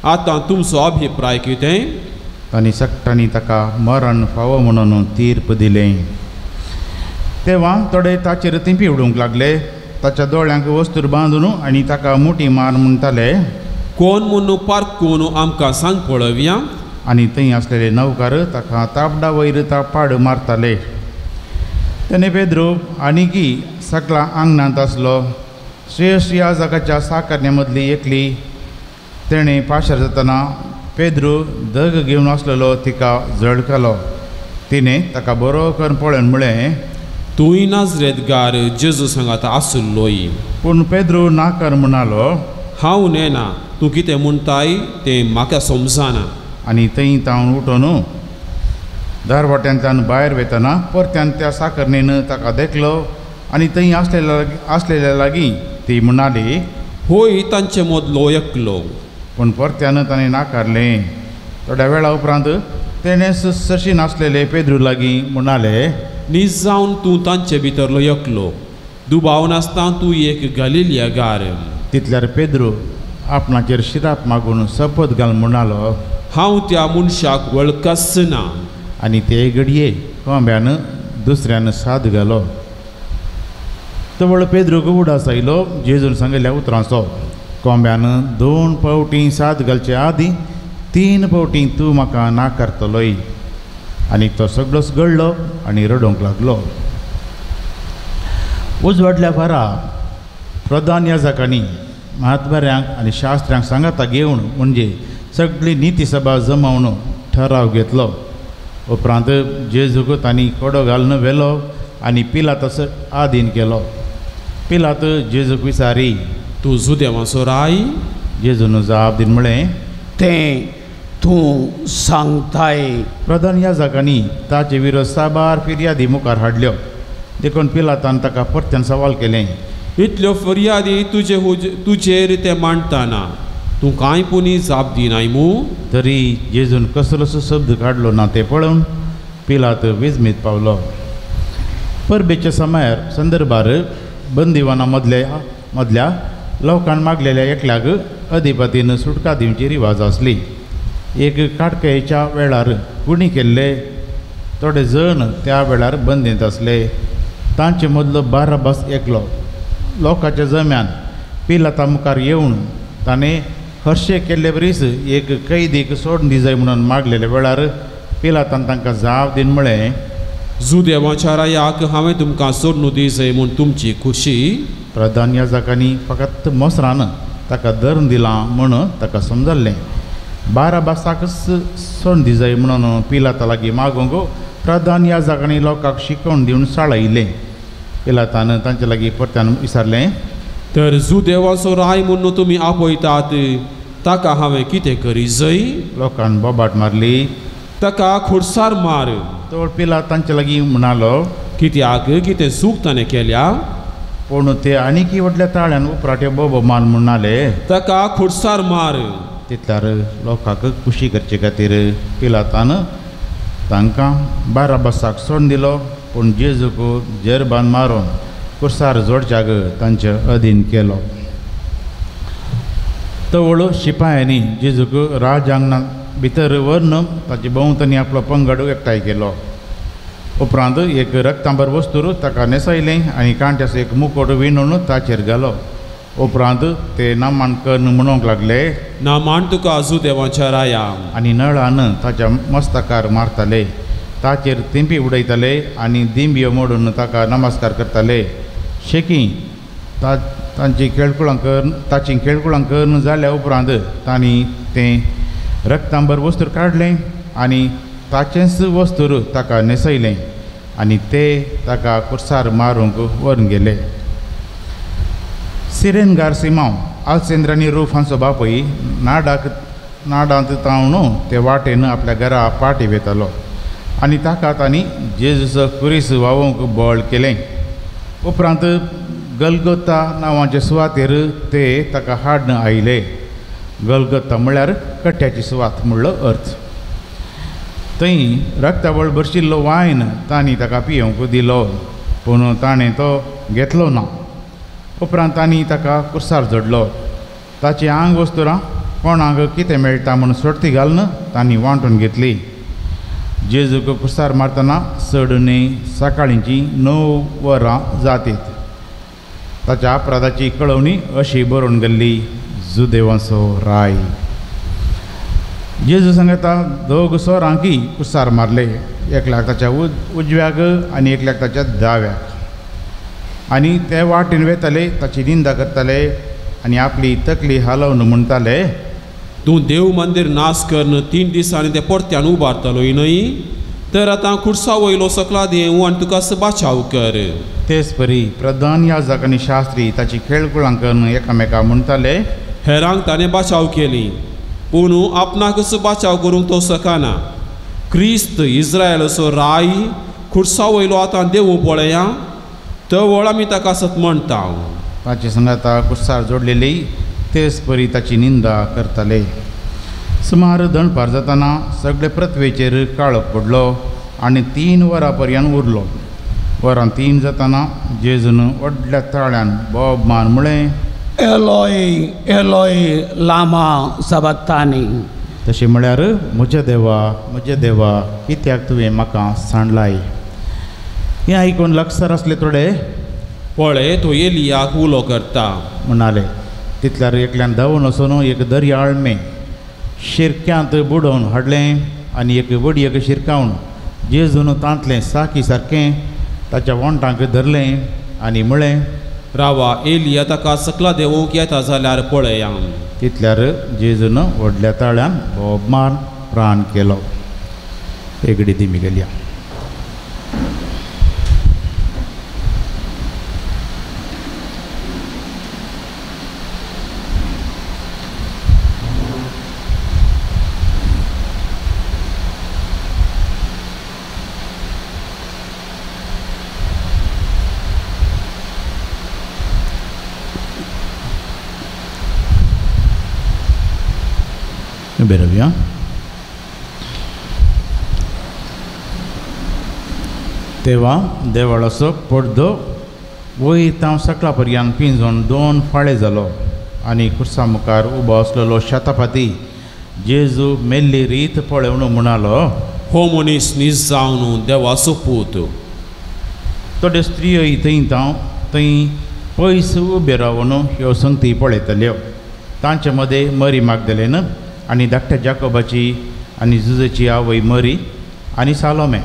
आतां तुमचो अभिप्राय कितें? तांणी सगटांनी ताका मरण फावो म्हणून तीर्प दिलें. तेव्हा थोडे ताचेर तेंपी उडोवंक लागले, ताच्या दोळ्यांक वस्तूर बांदून आनी ताका मोटी मार म्हणटाले, कोण म्हूण पारकून आमकां सांग पळोवया. आनी थंय आसलेले नौकार ताका तापडा वयर तापाड मारताले. तेणें पेद्रू आनीकी सकला आंगणांत आसलो. श्रेश्ठ याजकाच्या साकारण्या मदली एकली तेणें पाशार जातना पेद्रू दग घेवन आसलेलो तिका झळकलो. तिणें ताका बरो करून पळोवन म्हळें, तूंय नाजरेतगार जेजू सांगाता आसलोय. पूण पेद्रू नाकर म्हणालो, हांव नेना, तूं कितें म्हणटाय तें म्हाका समजना. आनी थंय तावन उठोन दारवाट्यांतल्यान भायर वेतना परत्यान त्या साकरणेन ताका देखलो आनी थंय आसलेल्या लागीं ती म्हणाली, होय तांचे मदलो एकलो. पूण परत्यान ताणें नाकारलें. थोड्या वेळा उपरांत तेणें सशी नासलेले पेद्रू लागीं म्हणाले, नीज जावन तूं तांचे भितरलो एकलो, दुबाव नासता तूं एक गलिलियागार। तितल्यार पेद्रू आपणाचेर शिराप मागून शपथ घाल म्हणालो, हांव त्या मनशाक वळखच ना। आनी ते घडये कोंब्यान दुसऱ्यान साद घालो। तवळ पेद्रूक उडास आयलो जेजून सांगिल्ल्या उतरांचो, कोंब्यान 2 फावटीं साद घालचे आदीं 3 फावटीं तूं म्हाका ना करतलोय। आनी तो सगळोच गळ्ळो आनी रडोवंक लागलो। उजवाडल्या फारा प्रधान याजकांनी म्हातबऱ्यांक आनी शास्त्र्यांक सांगाता घेवन म्हणजे सगळी निती सभा जमावन ठराव घेतलो। उपरांत जेजूक तांणी कोडो घालून व्हेलो आनी पिलातास आदीन केलो। पिलात जेजूक विचारी, तूं जुदेवाचो राय? जेजून जाप दीन म्हळें, तें तूं सांगताय। प्रधान याजकांनी ताचे विरोध साबार फिर्यादी मुखार हाडल्यो, देखून पिलातान ताका परत्यान सवाल केलें, इतल्यो फिर्यादी तुजेर ते मांडटाना तूं कांय पुणी जाप दिनाय मू? तरी जेजून कसलोसो शब्द काडलो ना तें पळोवन पिलात विजमीत पावलो। परबेच्या समयार संदर्भार बंदिवाना मदल्या लोकांक मागलेल्या एकल्याक अधिपतीन सुटका दिवची रिवाज आसली। एक काटकायेच्या वेळार गुणी केल्ले थोडे जण त्या वेळार बंदींत आसले। तांचे मदलो बाराबास एकलो लोकांच्या जम्यान पिलाता मुखार येवन ताणें हर्शे केल्ले बरीच एक कैदीक सोडून दिजाय म्हणून मागलेल्या वेळार पिलातान तांकां जाप दीन म्हळें, जुदेवाच्या रायाक हांवें तुमकां सोडून दिजाय म्हूण तुमची खुशी? प्रधान याजकांनी फकत मोसरान ताका धरून दिलां म्हूण ताका समजल्लें। बाराबासाकच सोडून दिजाय म्हणून पिलाता लागीं मागूंक प्रधान याजकांनी लोकांक शिकोवन दिवन साळयलें। पिलातान तांचे लागीं परत्यान विचारलें, तर जुदेवाचो राय म्हूण तुमी आपयतात ताका हांवें कितें करी जय? लोकान बोबाट मारली, ताका खुर्सार मार। तो पिलात तांचे लागीं म्हणालो, कित्याक कितें चूक ताणें केल्या? पूण ते आनीकय व्हडल्या ताळ्यान उपराटे बोबो मान म्हणाले, ताका खुर्सार मार। तितल्यार लोकांक खुशी करचे खातीर पिलातान तांकां बाराबासाक सोडून दिलो, पूण जेजूक जेरबान मारून कुर्सार जोडच्याक तांचे अधीन केलो। तवळ शिपायांनी जेजूक राजांगणा भितर व्हरून ताचे भोंवतणी आपलो पंगड एकठांय केलो। उपरांत एक रक्तांबर वस्तूर ताका न्हेसयलें आनी कांट्याचो एक मुकोट विणून ताचेर घालो। उपरांत ते नामान करून म्हणूंक लागले, नामान तुका जुदेवाच्या राया। आनी नळान ताच्या मस्तकार मारताले, ताचेर तेंपी उडयताले आनी दिंबियो मोडून ताका नमस्कार करताले। शेकी तांची खेळकुळां करून ताची खेळकुळां करून जाल्या उपरांत तांणी तें रक्तांबर वस्तूर काडलें आनी ताचेंच वस्तूर ताका न्हेसयलें आनी ते ताका कुर्सार मारूंक व्हरून गेले। सिरेनगार सिमांव आलसेंद्र आनी रूफ हांचो बापूय नाडांत तावन ते वाटेन आपल्या घरा पाटी वेतालो आनी ताका तांणी जेजूचो कुरीस व्हांवोवंक बळ केलें। उपरांत गलगता नांवाचे सुवातेर ते ताका हाडून आयले। गलगता म्हळ्यार कट्ट्याची सुवात म्हणलो अर्थ। थंय रक्तावळ भरशिल्लो वायन तांणी ताका पियोवंक दिलो, पूण ताणें तो घेतलो ना। उपरांत तांणी ताका कुर्सार जोडलो। ताची आंग वस्तुरां कोणाक कितें मेळटा म्हूण सोडती घालून तांणी वांटून घेतली। जेजूक कुर्सार मारतना चड न्हय सकाळींची 9 वरां जातीत। ताच्या अपराधाची कळवणी अशी बरोवन गेल्ली, जुदेवाचो राय। जेजू सांगता दोग सोरांकी कुर्सार मारले, एकल्याक ताच्या उजव्याक आनी एकल्याक ताच्या दाव्याक। आनी ते वाटेन वेताले, ताची निंदा करताले आनी आपली तकली हालोवन म्हणटाले, तूं देव मंदीर नाश करून 3 दिसांनी तें परत्यान उबारतलोय न्हय? तर आतां खुर्सा वयलो सकला देंव आनी तुका बाचाव कर। तेच परी प्रधान याजक आनी शास्त्री ताची खेळकुळां करून एकामेका म्हणटाले, हेरांक ताणें बाचाव केली, पूण आपणाकच बाचाव करूंक तो सकाना। क्रिस्त इस्रायलाचो राय खुर्सा वयलो आतां देवूं पळया, तवळ आमी ताका सत म्हणटा। ताचे सांगाता कुर्सार जोडलेली तेच परी ताची निंदा करताले। सुमार दनपार जातना सगळे पृथ्वेचेर काळोख पडलो आनी 3 वरां पर्यंत उरलो। वरां 3 जाताना जेजून व्हडल्या ताळ्यान बोब मान म्हळें, एलोय एलोय लामा सबक्तानी, तशें म्हळ्यार म्हज्या देवा म्हज्या देवा कित्याक तुवें म्हाका सांडलाय. हें आयकून लागसार आसले थोडे, पळय तो एलियाक उलो करता म्हणाले. तितल्यार एकल्यान धांवून वचून एक दर्याळमें शिरक्यांत बुडोवन हाडलें आनी एक वडयेक शिरकावन जेजून तांतलें साकी सारकें ताच्या वोंठांक धरलें आनी म्हळें, रावा, एलिया ताका सकला देंवोवंक येता जाल्यार पळया. तितल्यार जेजून व्हडल्या ताळ्यान बोब मार प्राण केलो. एगडी दिमी गेल्या. उबे रावया. तेव्हा देवळाचो पडदो वयर तांव सकला पर्यंत पिंजून 2 फाळे जालो आनी खुर्सा मुखार उबो आसलेलो शतापाती जेजू मेल्ली रीत पळोवन म्हणालो, हो मनीस नीज जावन देवाचो पूत. थोड्यो स्त्रियोय थंय तांव थंय पयस उबे रावन ह्यो संगती पळयताल्यो. तांचे मदें मरी मागदलेन आनी धाकट्या जाकोबाची आनी जुजेची आवय मरी आनी सालोमे.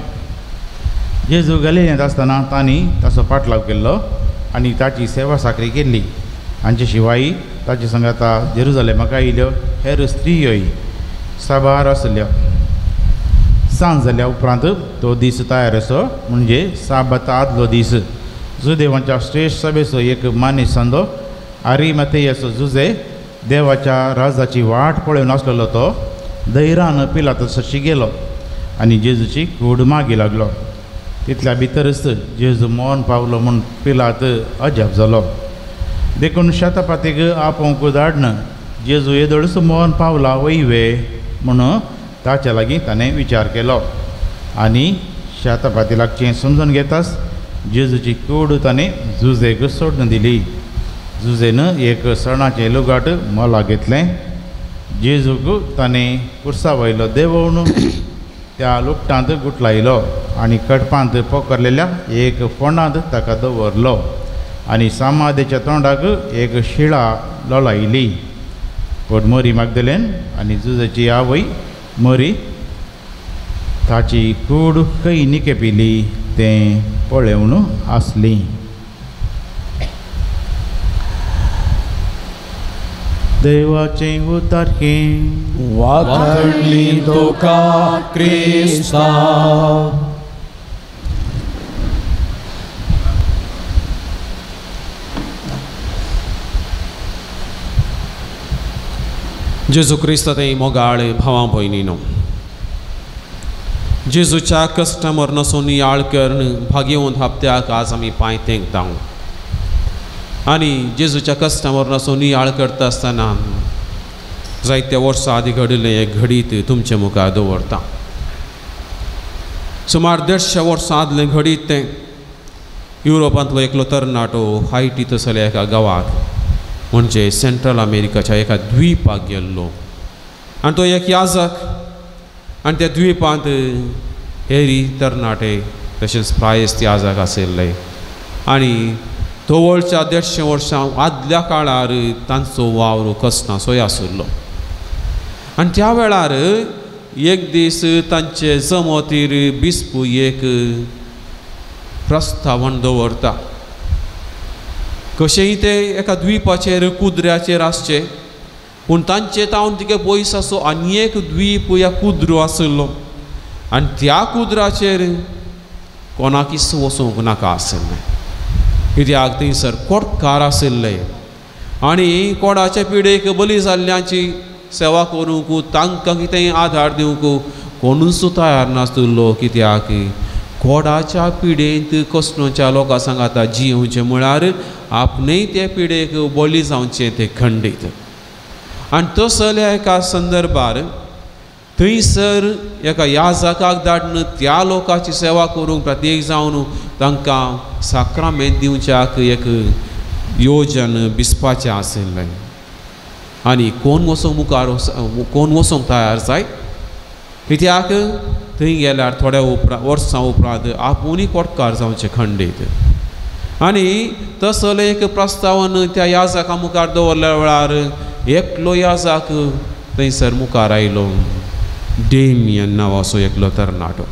जेजू गलिलेंत आसतना तांणी ताचो पाटलाव केल्लो आनी ताची सेवा साकरी केल्ली. हांचे शिवाय ताचे संगाता जेरुजलेमाक आयिल्ल्यो हेर स्त्रियोय साबार आसल्यो. सांज जाल्या उपरांत तो दीस तयार आसो, म्हणजे साबाता आदलो दीस. जुदेवांच्या श्रेश्ठ सभेचो एक मानेस्त सांदो आरिमाथेयाचो जुजे देवाच्या राजाची वाट पळोवन आसलेलो तो धैरान पिलातसाशी गेलो आनी जेजूची कूड मागी लागलो. तितल्या भितरच जेजू मौन पावलो म्हूण पिलात अजाप जालो. देखून शतापातीक आपोवंक धाडन जेजू येदोळच मौन पावला वयवे म्हणून ताच्या लागीं ताणें विचार केलो आनी शतापाती लागचें समजून घेताच जेजूची कूड ताणें जुजेक सोडून दिली. जुजेन एक सणाचें लुगाट मोला घेतलें. जेजूक ताणें कुर्सा वयलो देंवोवन त्या लुगटांत गुटलायलो आनी कडपांत पोखरलेल्या एक फोंडांत ताका दवरलो आनी सामादेच्या तोंडाक एक शिळा लोलायली. पूण मरी मागदलेन आनी जुजेची आवय मरी ताची कूड खंय निकेपिली तें पळोवन आसली. देवाचें उतर हें वाखणली तुका क्रिस्ता. जेजू क्रिस्त ते मोगाळ भावां भयणीनो, जेजूच्या कश्टां मरणाचो नियाळ करून भागेवंत हप्त्याक आज आमी पांय तेंकता आनी जेजूच्या कश्टां मरणाचो नियाळ करता आसतना जायत्या वर्सां आदीं घडिल्लें एक घडीत तुमचे मुखार दवरता. सुमार 150 वर्सां आदलें घडीत तें. युरोपांतलो एकलो तरणाटो हायटी तसल्या एका गांवाक म्हणजे सेंट्रल अमेरिकाच्या एका द्वीपाक गेल्लो आनी तो एक याजक आनी त्या द्वीपांत हेरी तरणाटे तशेंच प्रायस्त याजक आशिल्ले आनी तवळच्या 150 वर्सां आदल्या काळार तांचो वावर कसनासोय आशिल्लो. आनी त्या वेळार एक दीस तांचे जमतीर बिस्पू एक प्रस्तावण दवरता, कशेंय ते एका द्वीपाचेर कुद्र्याचेर आसचे, पूण तांचे तावन तिके पयस आसो आनी एक द्वीप या कुद्रो आशिल्लो आनी त्या कुद्राचेर कोणाकीच वचूंक नाका आशिल्लें, कित्याक थंयसर कोटकार आशिल्ले आनी कोडाचे पिडेक बली जाल्ल्यांची सेवा करूंक तांकां कितेंय आदार दिवंक कोणूच तयार नासलो, कित्याक कोडाच्या पिडेंत कसलोच्या लोकां सांगाता जियेवचें म्हळ्यार आपणें ते पिडेक बली जावचें तें खंडीत. आनी तसल्या एका संदर्भार थंयसर एका याजकाक धाडून त्या लोकांची सेवा करूंक प्रत्येक जावन तांकां साक्रामेंत दिवच्याक एक योजन बिसपाचें आशिल्लें. आनी कोण वचूंक मुखार कोण वचूंक तयार जाय, कित्याक थंय गेल्यार थोड्या उपरांत वर्सां उपरांत आपुणूय कोटकार जावचें खंडीत. आनी तसलें एक प्रस्तावन त्या याजका मुखार दवरल्या वेळार एकलो याजक थंयसर मुखार आयलो, डेमियन नांवाचो एकलो तरणाटो,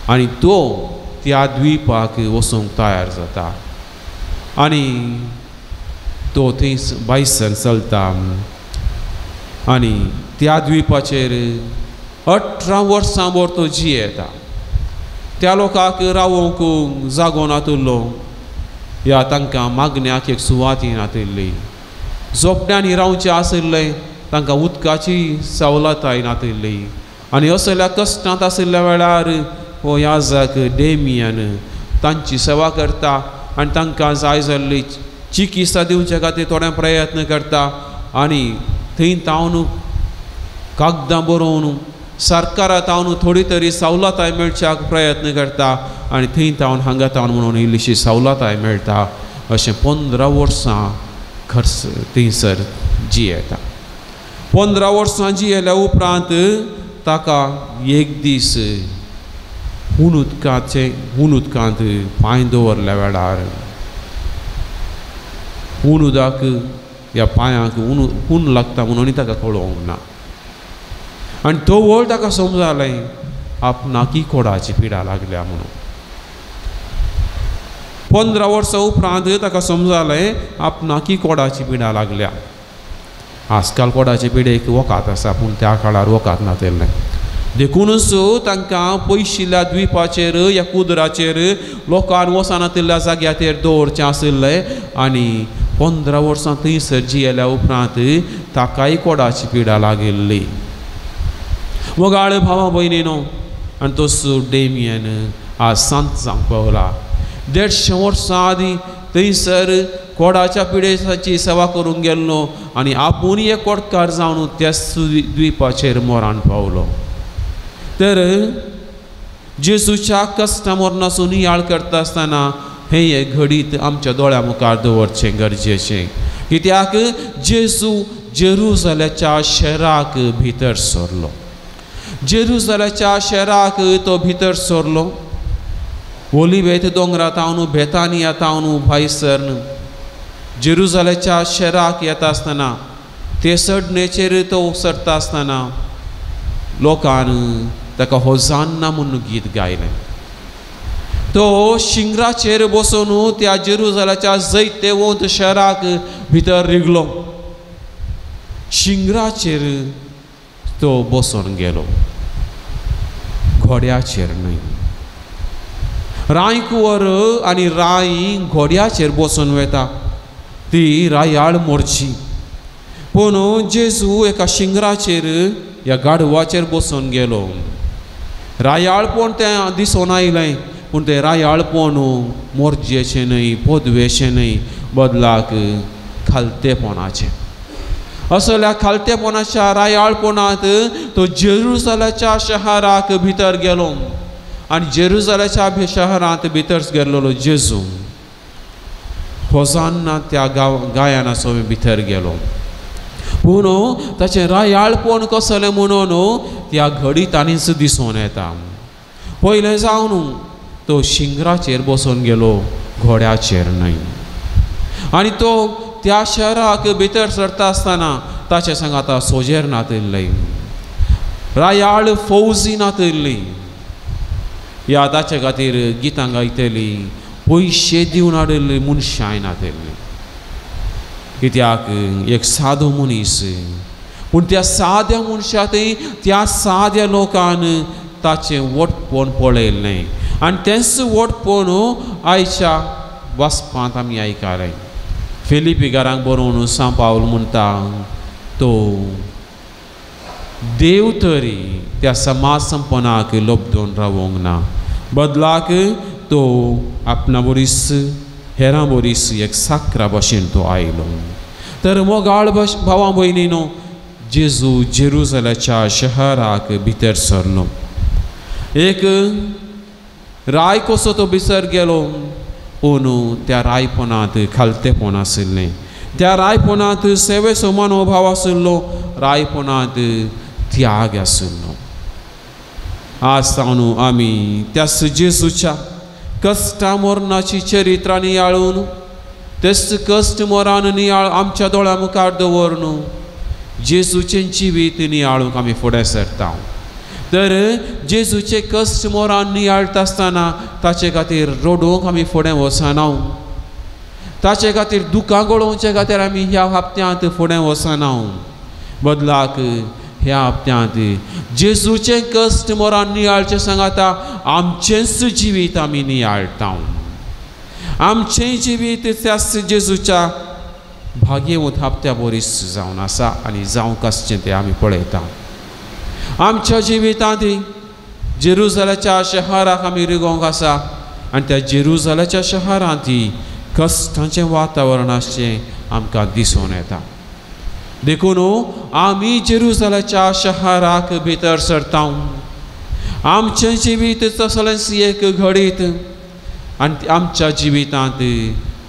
आनी तो त्या द्वीपाक वचूंक तयार जाता आनी तो थंय बायसर चलता आनी त्या द्वीपाचेर 18 वर्सां भर तो जियेता. त्या लोकांक रावोंक जागो नातिल्लो या तांकां मागण्याक एक सुवाती नातिल्ली, झोपड्यांनी रावचें आशिल्लें, तांकां उदकाची सवलताय नातिल्ली. आनी असल्या कश्टांत आशिल्ल्या वेळार हो याजक डेमियन तांची सेवा करता आनी तांकां जाय जाल्ली चिकित्सा दिवचे खातीर थोडे प्रयत्न करता आनी थंय तावन कागदां बरोवन सरकारा तावन थोडी तरी सवलताय मेळच्याक प्रयत्न करता आनी थंय तावन हांगा तावन म्हणून इल्लीशी सवलताय मेळटा. अशें 15 वर्सां खर्च थंयसर जियेता. 15 वर्सां जियेल्या उपरांत ताका एक दीस हून उदकांत पांय दवरल्या वेळार हून उदक ह्या पांयांक हून लागता म्हणून ताका कळोवंक ना आनी तो वळ ताका समजालें आपणाकी कोडाची पिडा लागल्या म्हणून. 15 वर्सां उपरांत ताका समजालें आपणाकी कोडाची पिडा लागल्या. आजकाल कोडाचे पिडेक वखद आसा, पूण त्या काळार वखद नातिल्लें. देखूनच तांकां पयशिल्ल्या द्वीपाचेर या कुदराचेर लोकांक वचनातिल्ल्या जाग्याचेर दवरचें आशिल्लें आनी 15 वर्सां थंयसर जियेल्या उपरांत ताकाय कोडाची पिडा लागिल्ली. मोगाळ भावा भयणीनो, आनी तसो डेमियन आज सांत जावंक पावला. 150 वर्सां आदीं थंयसर कोडाच्या पिडेची सेवा करूंक गेल्लो आनी आपूण एक कोटकार जावन त्याच द्वीपाचेर मरण पावलो. तर जेजूच्या कश्टां मरणाचो नियाळ करता आसतना हें एक घडीत आमच्या दोळ्या मुखार दवरचें गरजेचें, कित्याक जेजू जेरुजलेच्या शहराक भितर सरलो. जेरुजलेच्या शहराक तो भितर सरलो. ओलिवेत दोंगरा तावन बेतानिया तावन भायसर जेरुजलेच्या शहराक येता आसतना ते सडणेचेर तो सरता आसतना लोकान ताका होजान्ना म्हूण गीत गायलें. तो शिंगराचेर बसून त्या जेरुजलाच्या जैतेवंत शहराक भितर रिगलो. शिंगराचेर तो बसून गेलो, घोड्याचेर न्हय. रायकुवर आनी राय घोड्याचेर बसून वता, ती रायाळ मोरची. पूण जेजू एका शिंगराचेर ह्या गाडवाचेर बसून गेलो. रायाळपण तें दिसून आयलें, पूण तें रायाळपण मोरजेचें न्हय, पदवेचें न्हय, बदलाक खालतेपणाचें. असल्या खालतेपणाच्या रायाळपणांत तो जेरुजलाच्या शहराक भितर गेलो आनी जेरुजलाच्या शहरांत भितर गेल्लो जेजू होजान्ना त्या गायनाचो भितर गेलो. पूण ताचें रायाळपण कसलें म्हणून त्या घडितांनीच दिसून येता. पयलें जावन तो शिंगराचेर बसून गेलो, घोड्याचेर न्हय. आनी तो त्या शहराक भितर सरता आसतना ताचे सांगाता सोजेर नातिल्ले, रायाळ फौजी नातिल्ली, ह्या ताचे खातीर गितां गायतली, पयशे दिवन हाडिल्ली मनशांय नातिल्ली. कित्याक एक सादो मनीस, पूण त्या साद्या मनशा थंय त्या साद्या लोकान ताचें वटपण पळयल्लें आनी तेंच वटपण आयच्या वाचपांत आमी आयकलें. फिलिपी घरांक बरोवन सांव पावल म्हणटा तो देव तरी त्या समाज संपनाक लब्दोन रावोंक ना, बदलाक तो आपणा बोरीस हेरां बोरीस एक साकरा भाशेन तो आयलो. तर मोगाळ भावां भयणीनो, जेजू जेरुजलाच्या शहराक भितर सरलो. एक राय कसो तो भितर गेलो, पूण त्या रायपणांत खालतेपण आशिल्लें, त्या रायपणांत सेवेचो मनोभाव आशिल्लो, रायपणांत त्याग आशिल्लो. आज सावन आमी त्या जेजूच्या कश्टा मरणाची चरित्रां नियाळून, तेच कश्ट मरान नियाळ आमच्या दोळ्या मुखार दवरून जेजूचें जिवीत नियाळूंक आमी फुडें सरता. तर जेजूचे कश्ट मरान नियाळटा आसतना ताचे खातीर रडूंक आमी फुडें वचना, ताचे खातीर दुकां गळोवचे खातीर आमी ह्या हप्त्यांत फुडें वचना. बदलाक ह्या हप्त्यांत जेजूचें कश्ट मरान नियाळचें सांगाता आमचेंच जिवीत आमी नियाळटा. आमचें जिवीत त्याच जेजूच्या भाग्यवंत हप्त्या बरीच जावन आसा आनी जावंक आसचें तें आमी पळयता. आमच्या जिवितांत जेरुजलाच्या शहराक आमी रिगोवंक आसा आनी त्या जेरुजलाच्या शहरांत कश्टांचें वातावरण आसचें आमकां दिसून येता. देखून आमी जेरुजलाच्या शहराक भितर सरता. आमचें जिवीत तसलेंच एक घडीत आनी आमच्या जिवितांत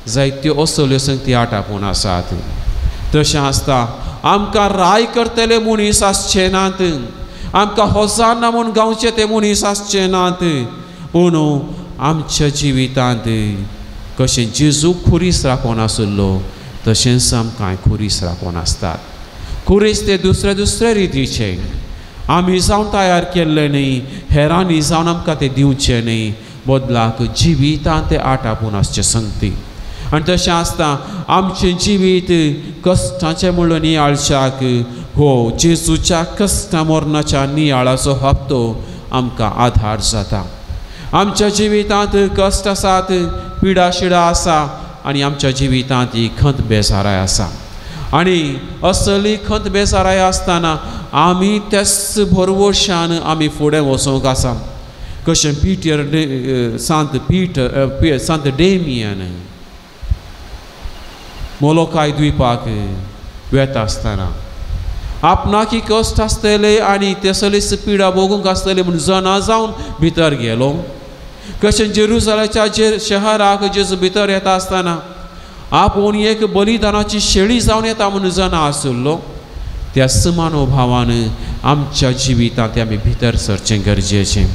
जायत्यो असल्यो संगती आटापून आसात. तशें आसता आमकां राय करतले मनीस आसचे नात, आमकां होसाना म्हूण गावचे ते मनीस आसचे नात, पूण आमच्या जिवितांत कशें जेजू खुरीस राखून आशिल्लो तशेंच आमकां खुरीस राखून आसतात. खुरीस ते दुसरे दुसरे रितीचे आमी जावन तयार केल्ले न्ही, हेरांनी जावन आमकां ते दिवचे न्ही, बदलाक जिवितांत ते आटापून आसचे संगती. आनी तशें आसता आमचें जिवीत कश्टाचें म्हणून नियाळच्याक हो जेजूच्या कश्टा मरणाच्या नियाळाचो हप्तो आमकां आधार जाता. आमच्या जिवितांत कश्ट आसात, पिडा शिडा आसा आनी आमच्या जिवितांत ही खंत बेजाराय आसा. आनी असली खंत बेजाराय आसतना आमी त्याच भरवशान आमी फुडें वचूंक आसा. कशें पीटर सांत पीटर सांत डेमियन मोलोकाय द्वीपाक वेता आसतना आपणाक कश्ट आसतले आनी तेसलीच पिडा भोगूंक आसतले म्हूण जना जावन भितर गेलो. कशें जेरुजलाच्या जे शहराक जेजू भितर येता आसतना आपूण एक बलिदानाची शेळी जावन येता म्हूण जना आशिल्लो, त्याच मनोभावान आमच्या जिवितांत आमी भितर सरचें गरजेचें.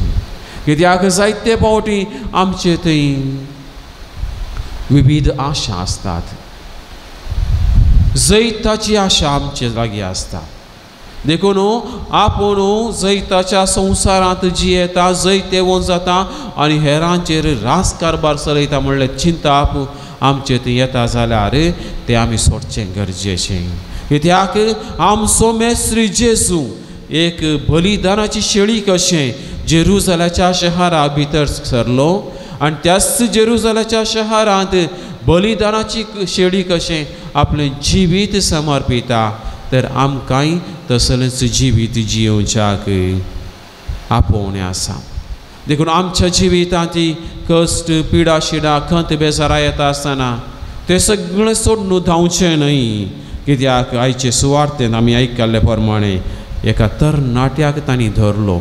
कित्याक जायते फावटी आमचे थंय विविध आशा आसतात, जैताची आशा आमचे लागीं आसता. देखून आपूण जैताच्या संवसारांत जियेता, जैतेवंत जाता आनी हेरांचेर रास कारभार चलयता म्हणल्यार चिंताप आमचे थंय येता जाल्यार तें आमी सोडचें गरजेचें. कित्याक आमचो मेस्त्री जेजू एक बलिदानाची शेळी कशें जेरुजलाच्या शहरा भितर सरलो आनी त्याच जेरुजलाच्या शहरांत बलिदानाची शेळी कशें आपलें जिवीत समर्पिता, तर आमकांय तसलेंच जिवीत जियोवच्याक आपोवणें आसा. देखून आमच्या जिवितांत कश्ट पिडा शिडा खंत बेजारा येता आसतना तें सगळें सोडून धांवचें न्हय. कित्याक आयचे सुवार्तेन आमी आयकल्ले प्रमाणे एका तरणाट्याक तांणी धरलो,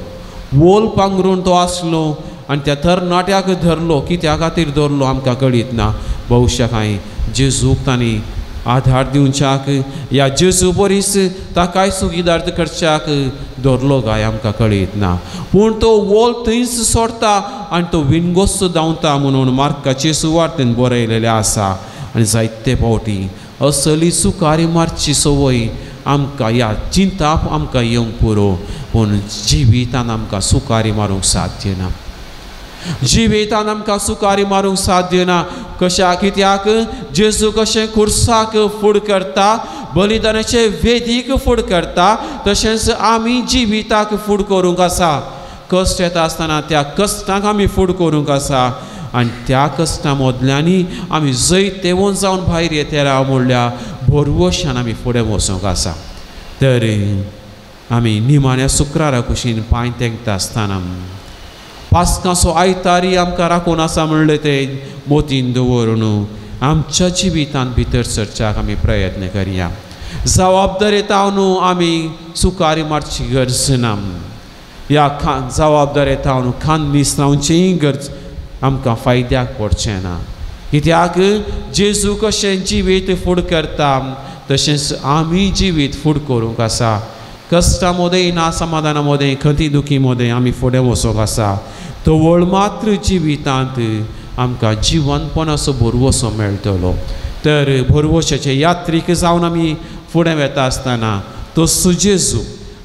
वोल पांगरून तो आसलो आनी त्या तरणाट्याक धरलो. कित्या खातीर धरलो आमकां कळीत ना. बहुशा कांय जेजूक तांणी आधार दिवच्याक या जेजू बरीच ताकाय सुगीदार्थ करच्याक धरलो काय आमकां कळीत ना. पूण तो वोल थंयच सोडटा आनी तो विनगोस धांवता म्हणून मार्काचे सुवार्तेन बरयलेलें आसा. आनी जायते फावटी असली सुकारी मारची संवय आमकां ह्या चिंताप आमकां येवंक पुरो, पूण जिवितान आमकां सुकारी मारूंक साध्य ना. जिवितान आमकां सुकारी मारूंक साध्य ना. कशा कित्याक जेजू कशें खुर्साक फूड करता, बलिदानाचे वेदीक फूड करता, तशेंच आमी जिविताक फूड करूंक आसा. कश्ट येता आसतना त्या कश्टांक आमी फूड करूंक आसा आनी त्या कश्टां मदल्यांनी आमी जैतेवंत जावन भायर येतले म्हणल्यार भरवशान आमी फुडें वचूंक आसा. तर आमी निमाण्या शुक्रारा कुशीन पांय तेंकता आसतना पास्काचो आयतारी आमकां राखून आसा म्हणलें तें मोतीन दवरून आमच्या जिवितांत भितर सरच्याक आमी प्रयत्न करया. जबाबदारी तावन आमी सुकारी मारची गरज ना. ह्या जबाबदारी तावन खाननीस रावचीय गरज आमकां फायद्याक पडचें ना. कित्याक जेजू कशें जिवीत फूड करता तशेंच आमी जिवीत फूड करूंक आसा. कश्टां मदें ना समाधाना मदें खंती दुखी मदें आमी फुडें वचोंक आसा. तवळ मात्र जिवितांत आमकां जिवनपणाचो भरवंसो मेळटलो. तर भरवंशाचे यात्रीक जावन आमी फुडें वता आसतना तो जेजू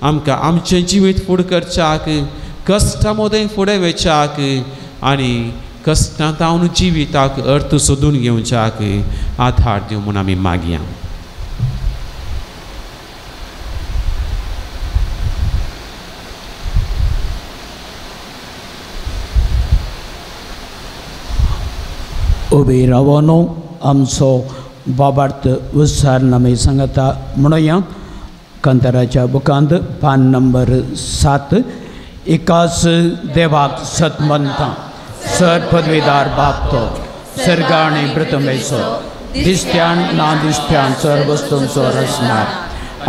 आमकां आमचें जिवीत फूड करच्याक कश्टां मदें फुडें वच्याक आनी कश्टां तावन जिविताक अर्थ सोदून घेवच्याक आधार दिवं म्हूण आमी मागया. उबी रावनो आमचो बाबार्थ उत्सार आमी सांगता म्हणुया. कांताराच्या बुकांत पान नंबर 7 एकाच देवाक सत म्हणटा सर पदवीदार बाप तो सर्ग आनी प्रथमेचो दिसत्यान ना दिसत्यान सर वस्तूंचो रचणार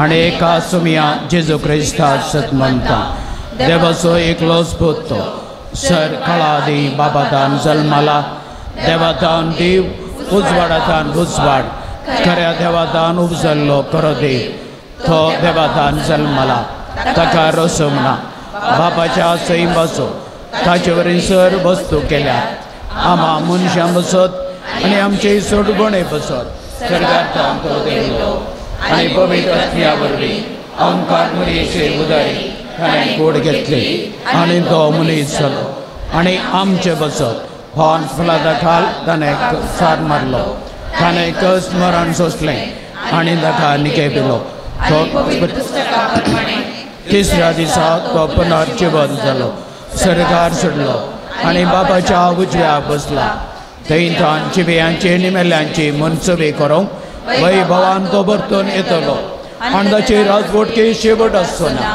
आनी एका सुमया जेजू क्रिस्ताक सत म्हणटा देवाचो एकलोच पूत तो सर कळादी बाबादान जल्माला देवादान देव उजवाडादान उजवाड खऱ्या देवादान उपजल्लो खरो देव तो देवादान जल्मला ताका रसोवना बापाच्या सैमाचो ताचे वरवीं सर वस्तू केल्या आमा मनशां बसत आनी आमचे सोडबणे बसत सर्गांत तो देवलो आनी पवित्र आत्म्या वरवीं आमकां मुरयेचे उदारी ताणें कोड घेतले आनी तो मनीस जालो आनी आमचे बसत हॉर्न फुलादा खाल ताणें सार मारलो ताणें कस मरण सोंसलें आनी ताका निके पिलो. तो तिसऱ्या दिसा तो पुनर्जिवन जालो सरकार सोडलो आनी बापाच्या उजव्या बसला. थंय तान जिव्यांची आनी मेल्यांची मनसुबी करूंक वैभवान तो परतून येतलो आनी ताची राजवटकी शेवट आसचो ना.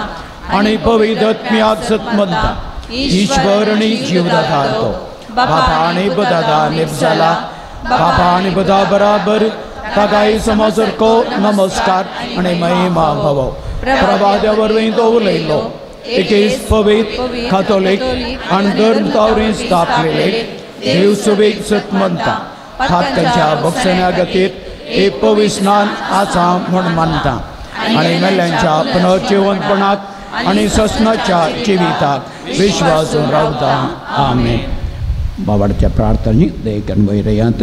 आनी पवित्र आत्म्याक सत म्हणटा ईश्वर आनी जीवदाता तो बापा आनी बुधादा निपजाला बापा आनी बुधा बराबर ताकाय समजरको नमस्कार आनी महिमा भव. प्रभाद्या वरवीं तो उलयलो एकेच पवित्र कातोलीक आनी धर्म तावरी स्थापलेले देव सुबीक सत म्हणटा पातकांच्या बक्षण्या गतीत एक पवित्र स्नान आसा म्हूण मानता आनी मेल्यांच्या पुनर्जिवनपणाक आनी ससनाच्या जिविताक विश्वासून रावता. आमेन. बाबाच्या प्रार्थने देकन वैरयांत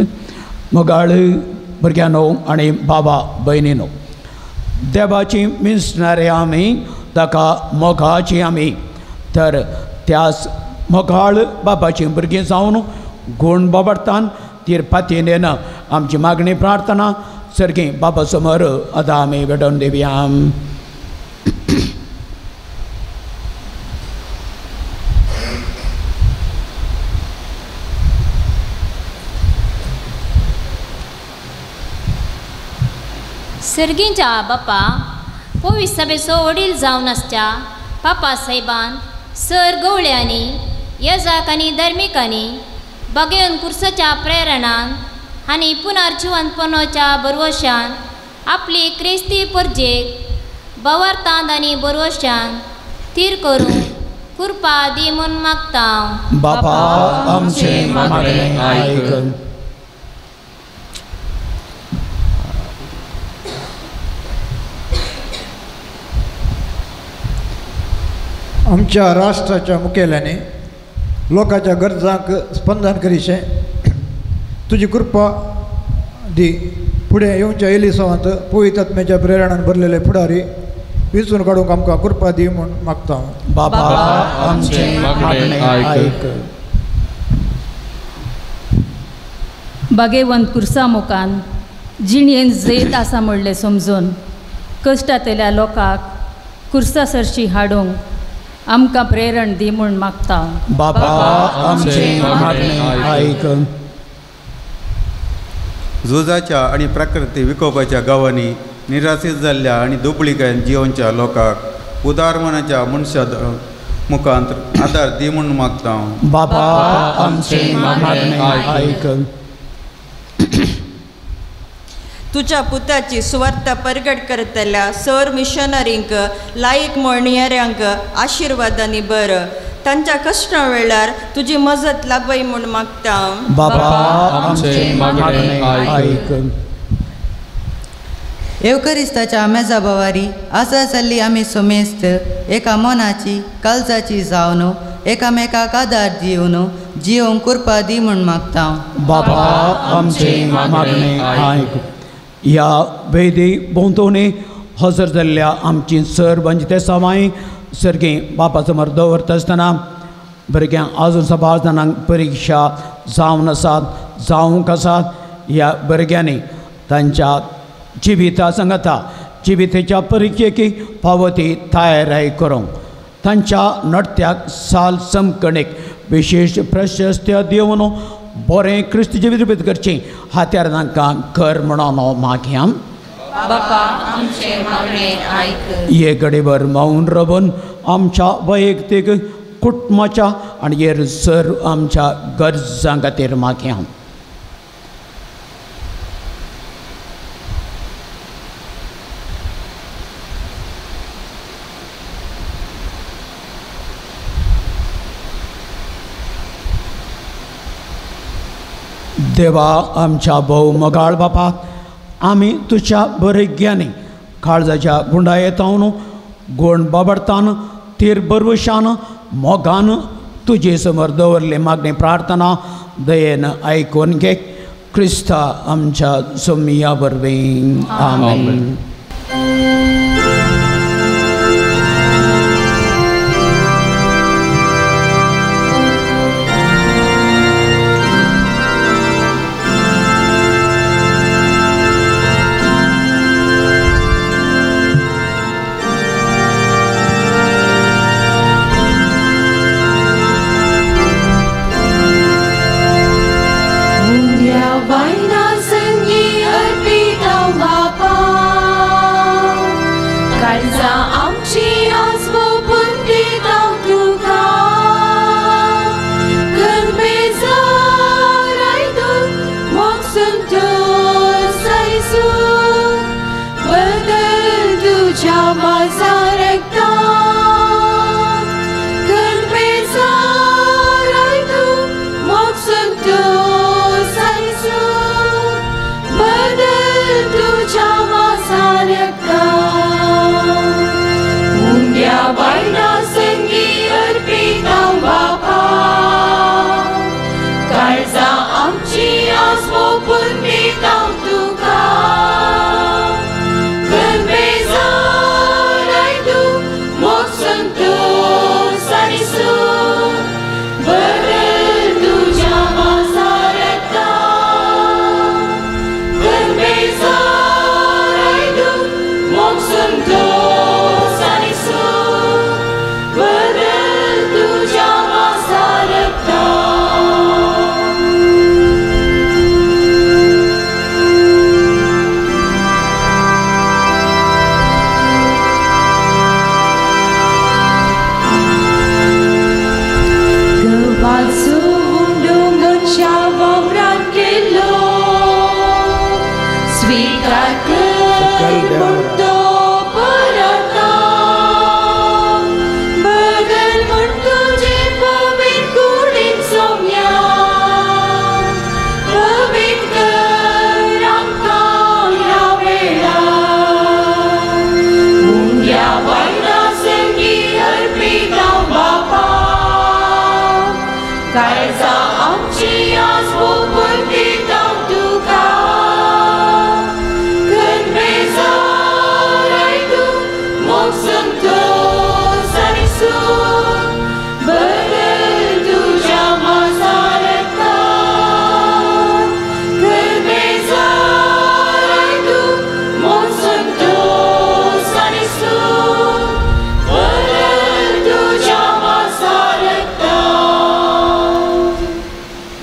मोगाळ भुरग्यांनो आनी बाबा भयणीनो देवाची मिसणारे आमी ताका मोगाची आमी तर त्याच मोगाळ बाबाची भुरगीं जावन गूण बाबडतान तीर पातयेन आमची मागणी प्रार्थना सारकी बाबा समोर आतां आमी भेटोवन दिवया. सर्गींच्या बापा पवित्र सभेचो वडील जावन आसच्या पापा साहेबान सर गवळ्यांनी यजाक आनी धर्मिकांनी बागेवन कुर्साच्या प्रेरणान आनी पुनर्जिवनपणाच्या बरवशान आपली क्रिस्ती परजेक बवार्तांत आनी बरवशान थीर करूंक कृपा दी म्हूण मागता. बापा आमचें मागणें आयक. आमच्या राष्ट्राच्या मुखेल्यांनी लोकांच्या गरजांक स्पंदन करीशें तुजी कृपा दी. फुडें येवच्या एलिसांवांत पवित्र आत्म्याच्या प्रेरणान भरलेले फुडारी विचून काडूंक आमकां कृपा दी म्हूण मागता. बाबा आमचें मागणें आयक. बागेवंत कुर्सा मुखान जिणेन जैत आसा म्हणलें समजून कश्टांतल्या लोकांक कुर्सा सरशी हाडूंक आमकां प्रेरण दी म्हूण मागता. बाबा आमचें मागणें आयक. झुजाच्या आनी प्रकृती विकोपाच्या गांवांनी निराशीत जाल्ल्या आनी दुबळिकायेन जियोवच्या लोकांक उदार मनाच्या मनशा मुखांत आदार दी म्हूण मागता. बाबा आमचें मागणें आयक. तुज्या पुताची सुवार्ता परगट करतल्या सर मिशनरींक लायक म्हणयाऱ्यांक आशिर्वादांनी बर तांच्या कश्टां वेळार तुजी मजत लाभय म्हूण मागता. बाबा आमचें मागणें आयक. येवकरिस्ताच्या मेजा बवारी आसा जाल्ली आमी सुमेस्त एका मनाची काळजाची जावन एकामेकाक आदार दिवन जियोंक कृपा दी म्हूण मागता. बाबा आमचें मागणें आयक. ह्या वेदी भोंवतणी हजर जाल्ल्या आमची सर वंजिते सवाय सर्गी बापा समोर दवरता आसतना भुरग्यांक आजून सबार जाणांक परिक्षा जावन आसात जावंक आसात. ह्या भुरग्यांनी तांच्या जिविता सांगता जिवितेच्या परिक्षेक फावो ती तयाराय करूंक तांच्या नडत्याक साल समकणीक विशेश प्रशस्त्य दिवन बरें क्रिस्त जिवीत रुपीत करचें हात्यार तांकां कर म्हणून मागया. बापा आमचें मागणें आयक. हे घडीभर मौन रबून आमच्या वैयक्तीक कुटुंबाच्या आनी हेर सर आमच्या गरजां खातीर मागया. देवा आमच्या भोव मोगाळ बापा, आमी तुज्या बरे काळजाच्या गुंडायेतावन गुण बाबडतान तीर बरवशान मोगान तुजे समोर दवरले मागणी प्रार्थना दयेन आयकून घे क्रिस्ता आमच्या सोमिया वरवीं. आमेन.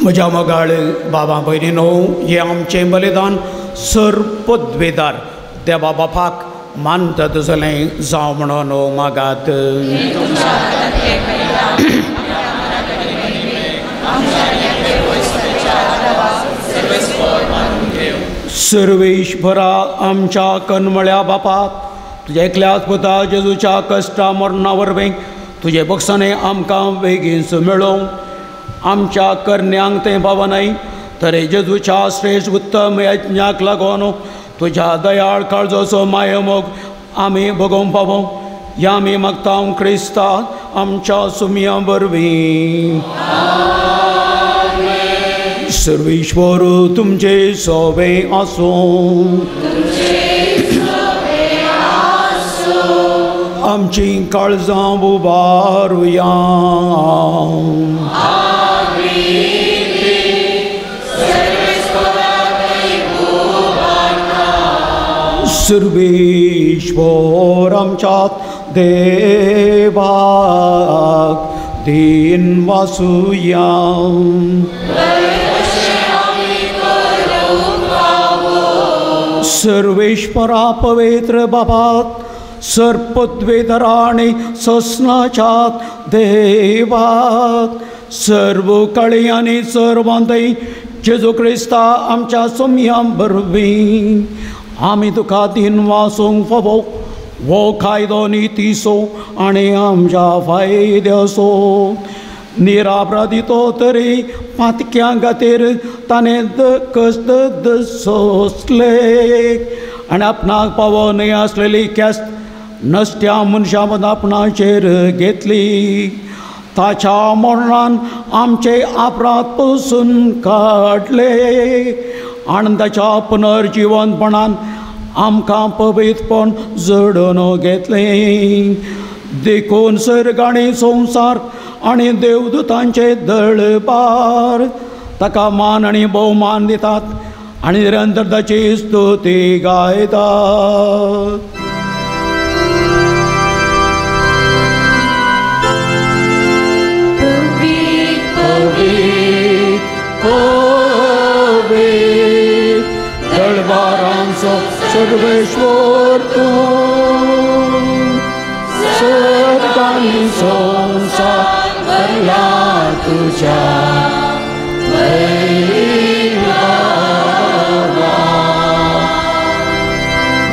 म्हज्या मोगाळ बाबा भयणीनो, हें आमचें बलिदान सर पदवेदार देवा बापाक मानता तसलें जावं म्हणून मागात. सर्वेश्वरा आमच्या कनमळ्या बापाक तुज्या एकल्याच पुता जेजूच्या कश्टा मरणा वरवीं तुजे बक्षाने आमकां बेगीन मेळोवं आमच्या करण्यांक तें पावनाय तरी जेजूच्या श्रेश्ठ उत्तम यज्ञाक लागून तुज्या दयाळ काळजाचो मायमोग आमी भोगोवंक पावों ह्या आमी मागता क्रिस्ता आमच्या सुमया वरवीं. सर्वेश्वर तुमचे सोबे आसूं. आमची काळजां उबारुया. सर्वेश्वर आमच्या देवाक दीन वासुया. सर्वेश्वरा पवित्र बाबात सर्पद्वेदरा आनी ससनाच्या देवाक सर्व कळी आनी सर्वांतय जेजू क्रिस्ता आमच्या सोमया वरवीं आमी तुका दीन वासूंक फावो हो कायदो नितीचो आनी आमच्या फायद्याचो निरापराधितो तरी पातक्यां खातीर ताणें कश्ट सोंसले आनी आपणाक पावो न्हय आसलेली ख्यास्त नश्ट्या मनशां मदीं आपणाचेर घेतली. ताच्या मरणान आमचे अपराध पसून काडले आनी ताच्या पुनर्जिवनपणान आमकां पवित्रपण जोडून घेतलें. देखून सर्ग आनी संवसार आनी देवदूतांचे दळपार ताका मान आनी भोवमान दितात आनी निरंतर ताची स्तुती गायतात. पवित्र पवित्र दळबारांचो सर्वेश्वर तूं सर्ग आनी संवसार भरला तुज्या वैभवान.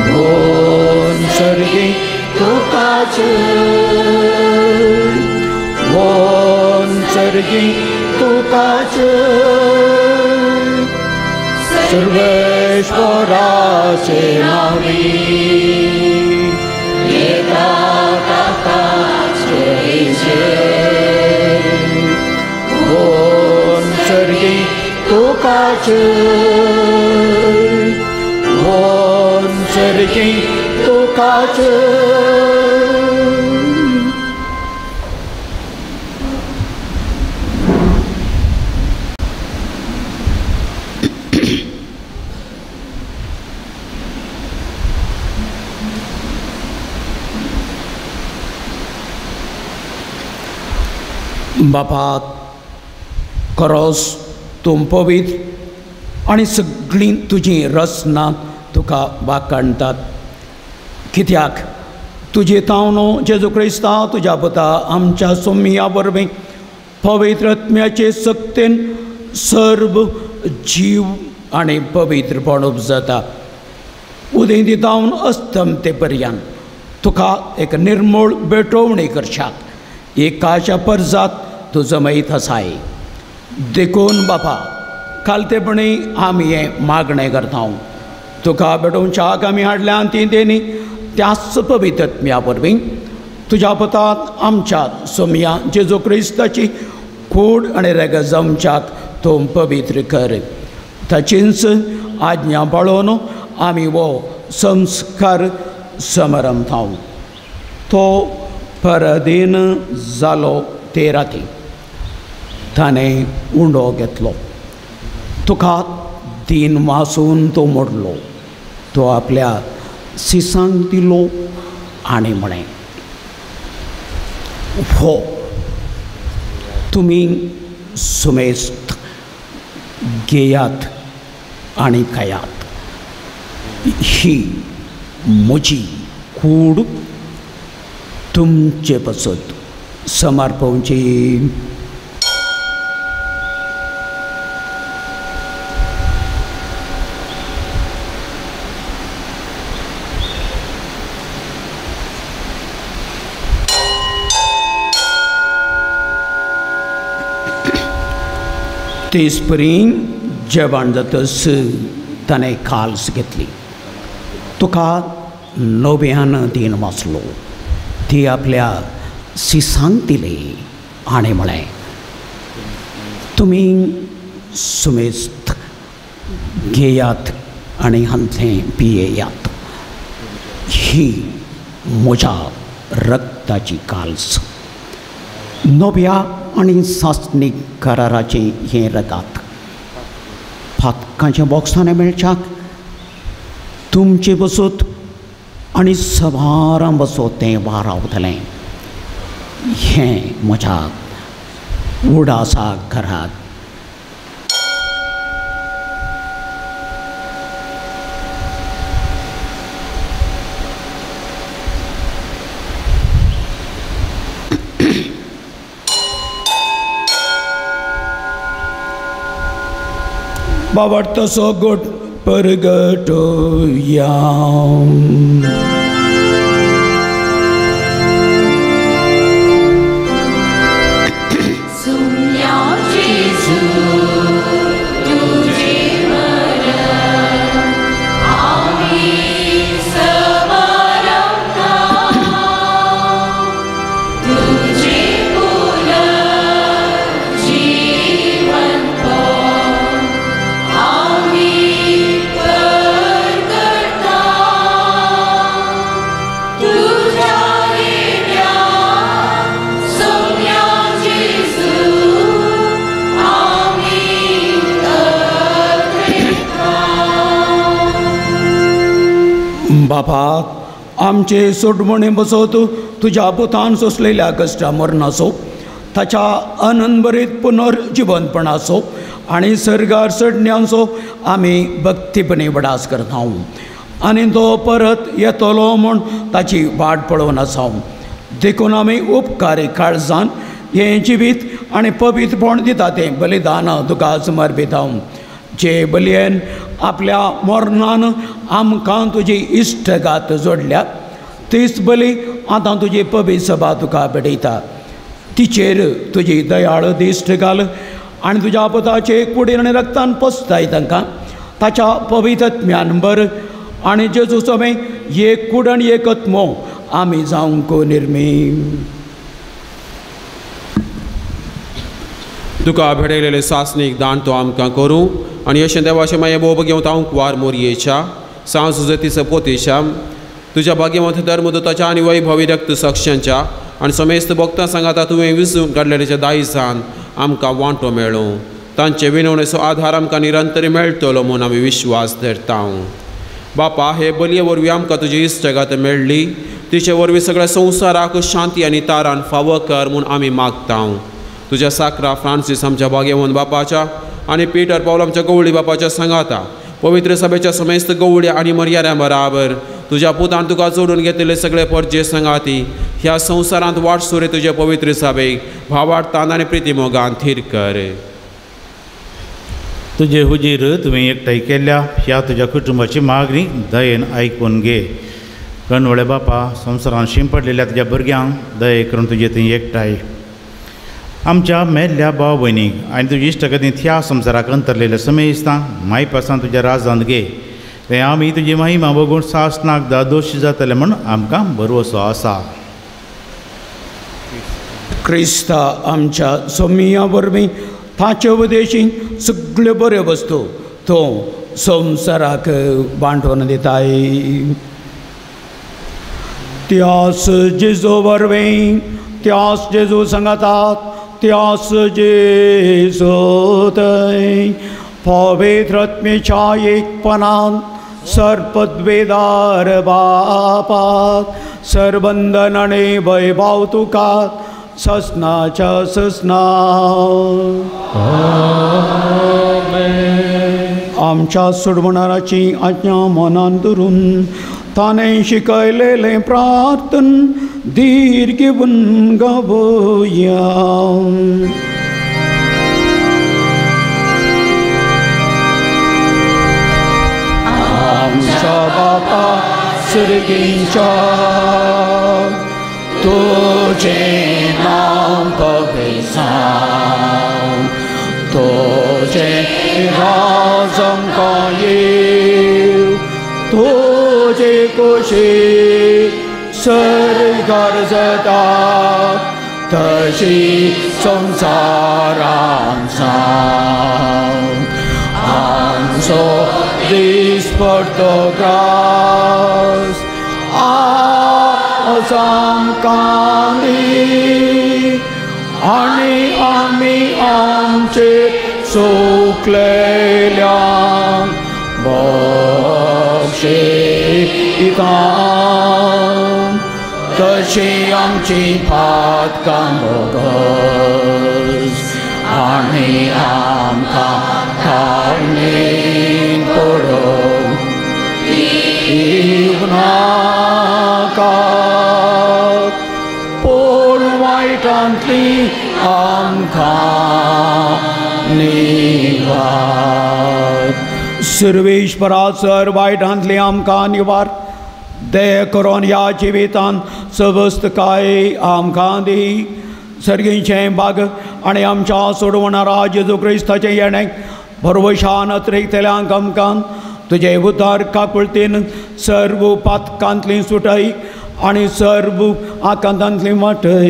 दोन सर्गी तुकाच दोन सर्गी तुकाच सर्वेश्वराचे नावी येता ताकाच जय. दोन सर्गी तुकाच दोन सर्गी तुकाच. बापा खरोच तूं पवित्र आनी सगळीं तुजीं रचना तुका वाखाणटात कित्याक तुजे तावनो जेजू क्रिस्ता तुज्या पुता आमच्या सोमया वरवीं पवित्र आत्म्याचे सक्तेन सर्व जीव आनी पवित्रपण उपजता. उदेंती तावन अस्तमते पर्यंत तुका एक निर्मूळ भेटवणी करशाक एकाच्या परजात तूं जमयत आसाय. देखून बापा खालतेपणी आमी हें मागणें करता. तुका भेटोवच्याक आमी हाडल्या ती देणी त्याच पवित्र आत्म्या वरवीं तुज्या पुतात आमच्या सोमया जेजू क्रिस्ताची कूड आनी रेग जावच्याक तूं पवित्र कर. ताचीच आज्ञा पाळोवन आमी हो संस्कार समरंथाव. तो परदीन जालो ते राती ताणें उंडो घेतलो तुका दीन वासून तो मोडलो तो आपल्या सिसांक दिलो आनी म्हळें हो तुमी सुमेस्त घेयात आनी खायात ही म्हजी कूड तुमचे पसत समर्पवची. तेचपरी जेवण जातच ताणें काल्स घेतली. तुका नव्यान दिन वाचलो. ती आपल्या सिसांक दिली आनी म्हळें, तुमी सुमेस्त घेयात आनी हांतलें पियेयात. ही म्हज्या रक्ताची काल्स. नव्या आनी सासणीक कराराचें हें रगात. फातकांच्या बॉक्सांनी मेळच्याक तुमचे बसत आनी सवारां बसत तें वारावतलें. हें म्हज्या उडासा घरात. बाबा तसो गोट परगटोया. बाबा आमचे सोडवणे बसत तुज्या पुतान सोंसलेल्या कश्टा मरणाचो, ताच्या आनंदभरीत पुनर्जिवनपणाचो आनी सर्गार चडण्यांचो आमी भक्तीपणी बडास करता आनी तो परत येतलो म्हूण ताची वाट पळोवन आसा. देखून आमी उपकारी काळजान हें जिवीत आनी पवित्रपण दिता तें बलिदान तुका समर्पिता. जे बलयेन आपल्या मरणान आमकां तुजी इश्टगात जोडल्या तीच बली आतां तुजी पवित्र सभा तुका भेटयता. तिचेर तुजी दयाळ दिश्ट घाल आनी तुज्या पुताचे कुडीन आनी रक्तान पोसताय तांकां ताच्या पवित्रत्म्यान बर आनी जेजू समें एक कूड आनी एक आत्मो आमी जावंक निर्मी. तुका भेटयलेले सासणीक दान तो आमकां करूं आनी अशें देवाचें मागीर बोब घेवन हांव कुवार मोरयेच्या सांज जतीस पोतेच्या तुज्या भाग्यवंत धर्मदूताच्या आनी वैभवी रक्त साक्षांच्या आनी समेस्त भक्तां सांगाता तुवें विसून काडलेल्याच्या दायजान आमकां वांटो मेळूं. तांचे विनवणेचो आधार आमकां निरंतर मेळटलो म्हूण आमी विश्वास धरता. बापा हे बलये वरवीं आमकां तुजी इश्टगात मेळ्ळी तिचे वरवीं सगळ्या संवसाराक शांती आनी तारान फावो कर म्हूण आमी मागता. तुज्या साक्रा फ्रांसीस आमच्या भाग्यवंत बापाच्या आनी पीटर पावल आमच्या गवळी बापाच्या सांगाता पवित्र सभेच्या समेस्त गवळ्या आनी मर्याद्या बराबर तुज्या पुतान तुका जोडून घेतिल्ले सगळे परजे सांगाती ह्या संवसारांत वाटसुरे तुजे पवित्र सभेक भावार्थान आनी प्रितीमोगान थीर कर. तुजे हुजीर तुवें एकठांय केल्या ह्या तुज्या कुटुंबाची मागणी दयेन आयकून घे. कणवळे बापा संवसारान शिंपडलेल्या तुज्या भुरग्यांक दये करून तुजे थंय एकठांय आमच्या मेल्ल्या भाव भयणीक आनी तुजी इश्टगतींत ह्या संवसाराक अंतरलेल्या समेस्तांक मायपासान तुज्या राजांत घे. तें आमी तुजी महिमा बगून सासनाक दादोशी जातले म्हूण आमकां भरवसो आसा. क्रिस्ता आमच्या सोमिया वरवीं ताचे उपदेशी सगळ्यो बऱ्यो वस्तू तो संवसाराक बांटोवन दिताय. त्यास जेजू वरवीं त्यास जेजू सांगातात त्यास जेजू थंय पवित्रत्मेच्या एकपणान सर्पद्वेदार बापात सरबंधन आनी वैभव तुका ससनाच्या ससना. आमच्या सोडवणाराची आज्ञा मनान धरून ताणें शिकयलेलें प्रार्थन धीर घेवन गावया. आमच्या बापा सुर्गींच्या तुजें नांव पवित्र जावं, तुजें तुजें राज आमकां येवं, तुजी खुशी सर्गार जाता तशी संवसारांत जावं. आमचो दिसपडतो ग्रास आज आमकां दी, आनी आमी आमचे चुकलेल्यांक बक्षिता, तशी आमची पातकां भोगस आनी आमकां कारणीक पडोवंक दिवं नाका, पूण वायटांतली आमकां निवार. सर्वेश्वरा सर वायटांतली आमकां निवार, दया करून ह्या जिवितान सवस्तकाय आमकां दी. सर्गीचें भाग आनी आमच्या सोडवणारा जेजू क्रिस्ताचें येणें भरवशान अत्रेकतल्यांक आमकां तुजे उद्धार काकुळतीन सर्व पातकांतली सुटय आनी सर्व आकांतांतली वाटय.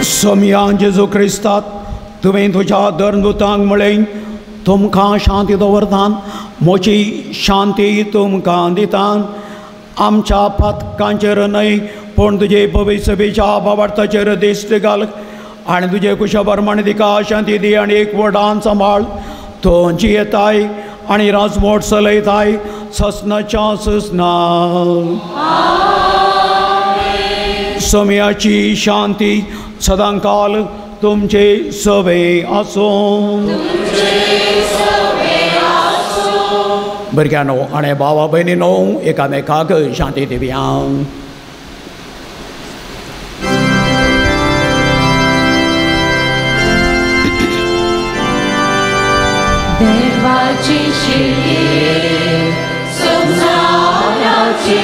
सोमया जेजू क्रिस्तात तुवें तुज्या धर्मदूतांक म्हळें, तुमकां शांती दवरतां, म्हजी शांती तुमकां दिता. आमच्या पातकांचेर न्हय पूण तुजे भविष्यभेच्या भावार्थाचेर दिश्ट घाल आनी तुजे कुशा प्रमाणे तिका शांती दी आनी एक व्हडान सांबाळ. तूं जियेताय आनी राजमोट चलयताय ससनाच्या ससना. सोम्याची शांती सदांकाल तुमचे सवे आसूं. भुरग्यांनो आनी भावा भयणीनो एकामेकाक शांती दिवया. देवाची शिरी संवसाराची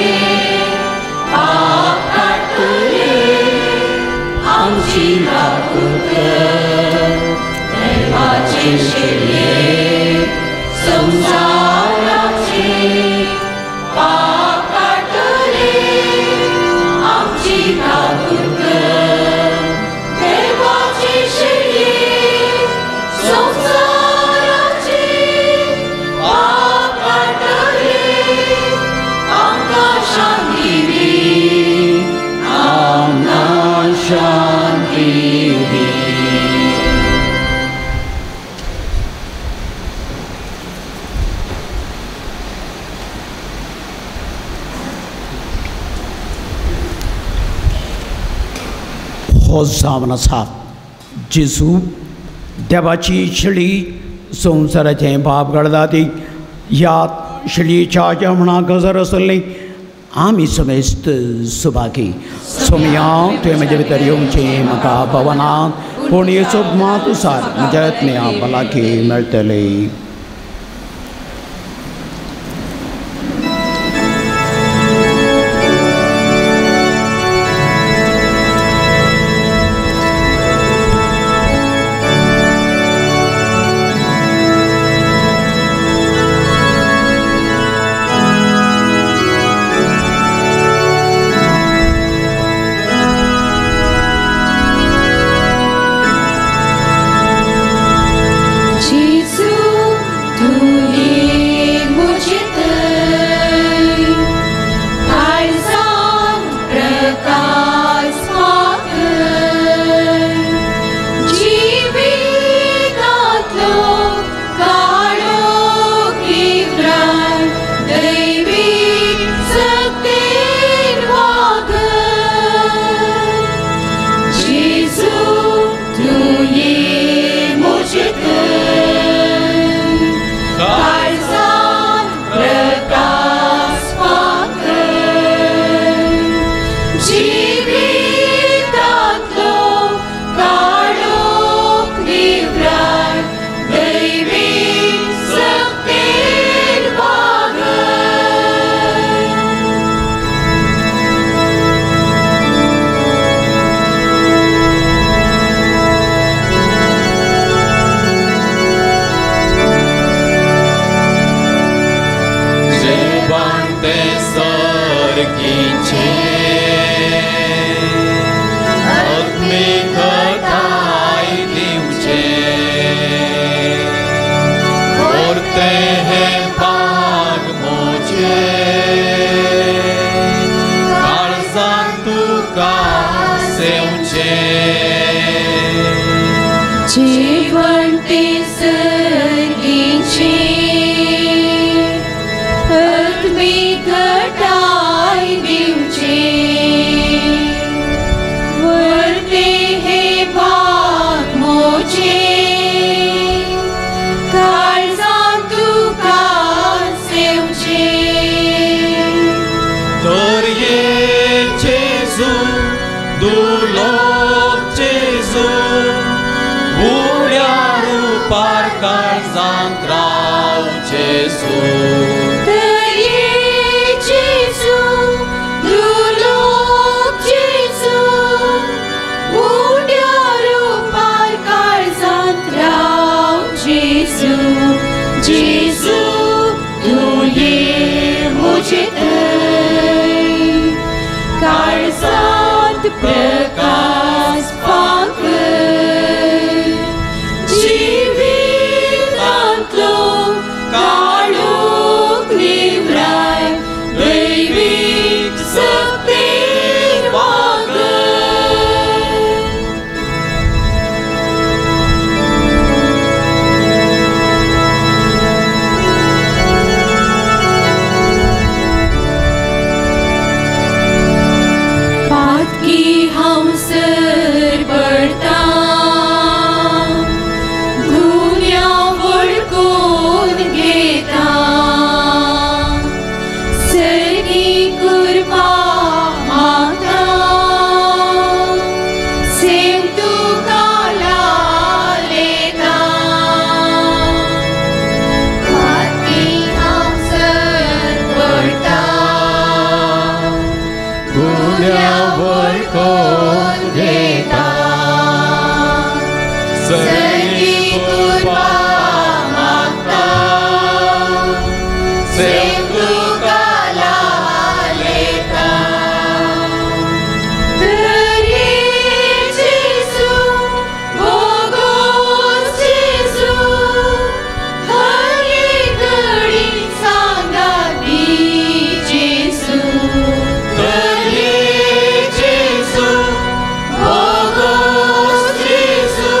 पाप काडटली आमची काकूत. देवाची शिरी संवसाराची पाप काडटली आमची काकूत. देवाची शिरी संवसाराची पाप काडटली आमकां शांती दी, आमकां शांती दी. हो जावन आसा जेजू देवाची शेळी संवसाराचें पाप काडटा ती. ह्या शेळयेच्या जेवणाक गजर आसली आमी समेस्त सुभागी. सोमया तुवें म्हजे भितर येवचें म्हाका पवना, पूण येसोब मात उसार म्हज्या यत्न्या भलायकी मेळटली. Jesus. वर्ते हे भाग मोजे काळजान तुका सेवचे जीवन ते सर्गीचे आत्मिक घटाय दिवचे वर्ते हे भाग मोजे काळजान तुका सेवचे तर ये जेजू दुर्लोक जेजू उड्या रुपार काळजांत राव जेजू तर ये जेजू दुर्लोक जेजू उड्या रुपार काळजांत राव जेजू जेजू तूं ये म्हजे थंय काळजांत प्रकाश फांकय जिवितांतलो काळोख निवराय दैवीक सक्तेन वागय. पातकी हांव सर पडटा गुन्यांव वळखून घेता सर्गी कृपा मागता सेम तुका लालेता पातकी हांव सर पडटा गुन्यांव वळखून घेता सर्गी कृपा मागता सेम तुका लालेता तर ये जेजू भोगोस जेजू हर एक घडी सांगात दी जेजू तर ये जेजू भोगोस जेजू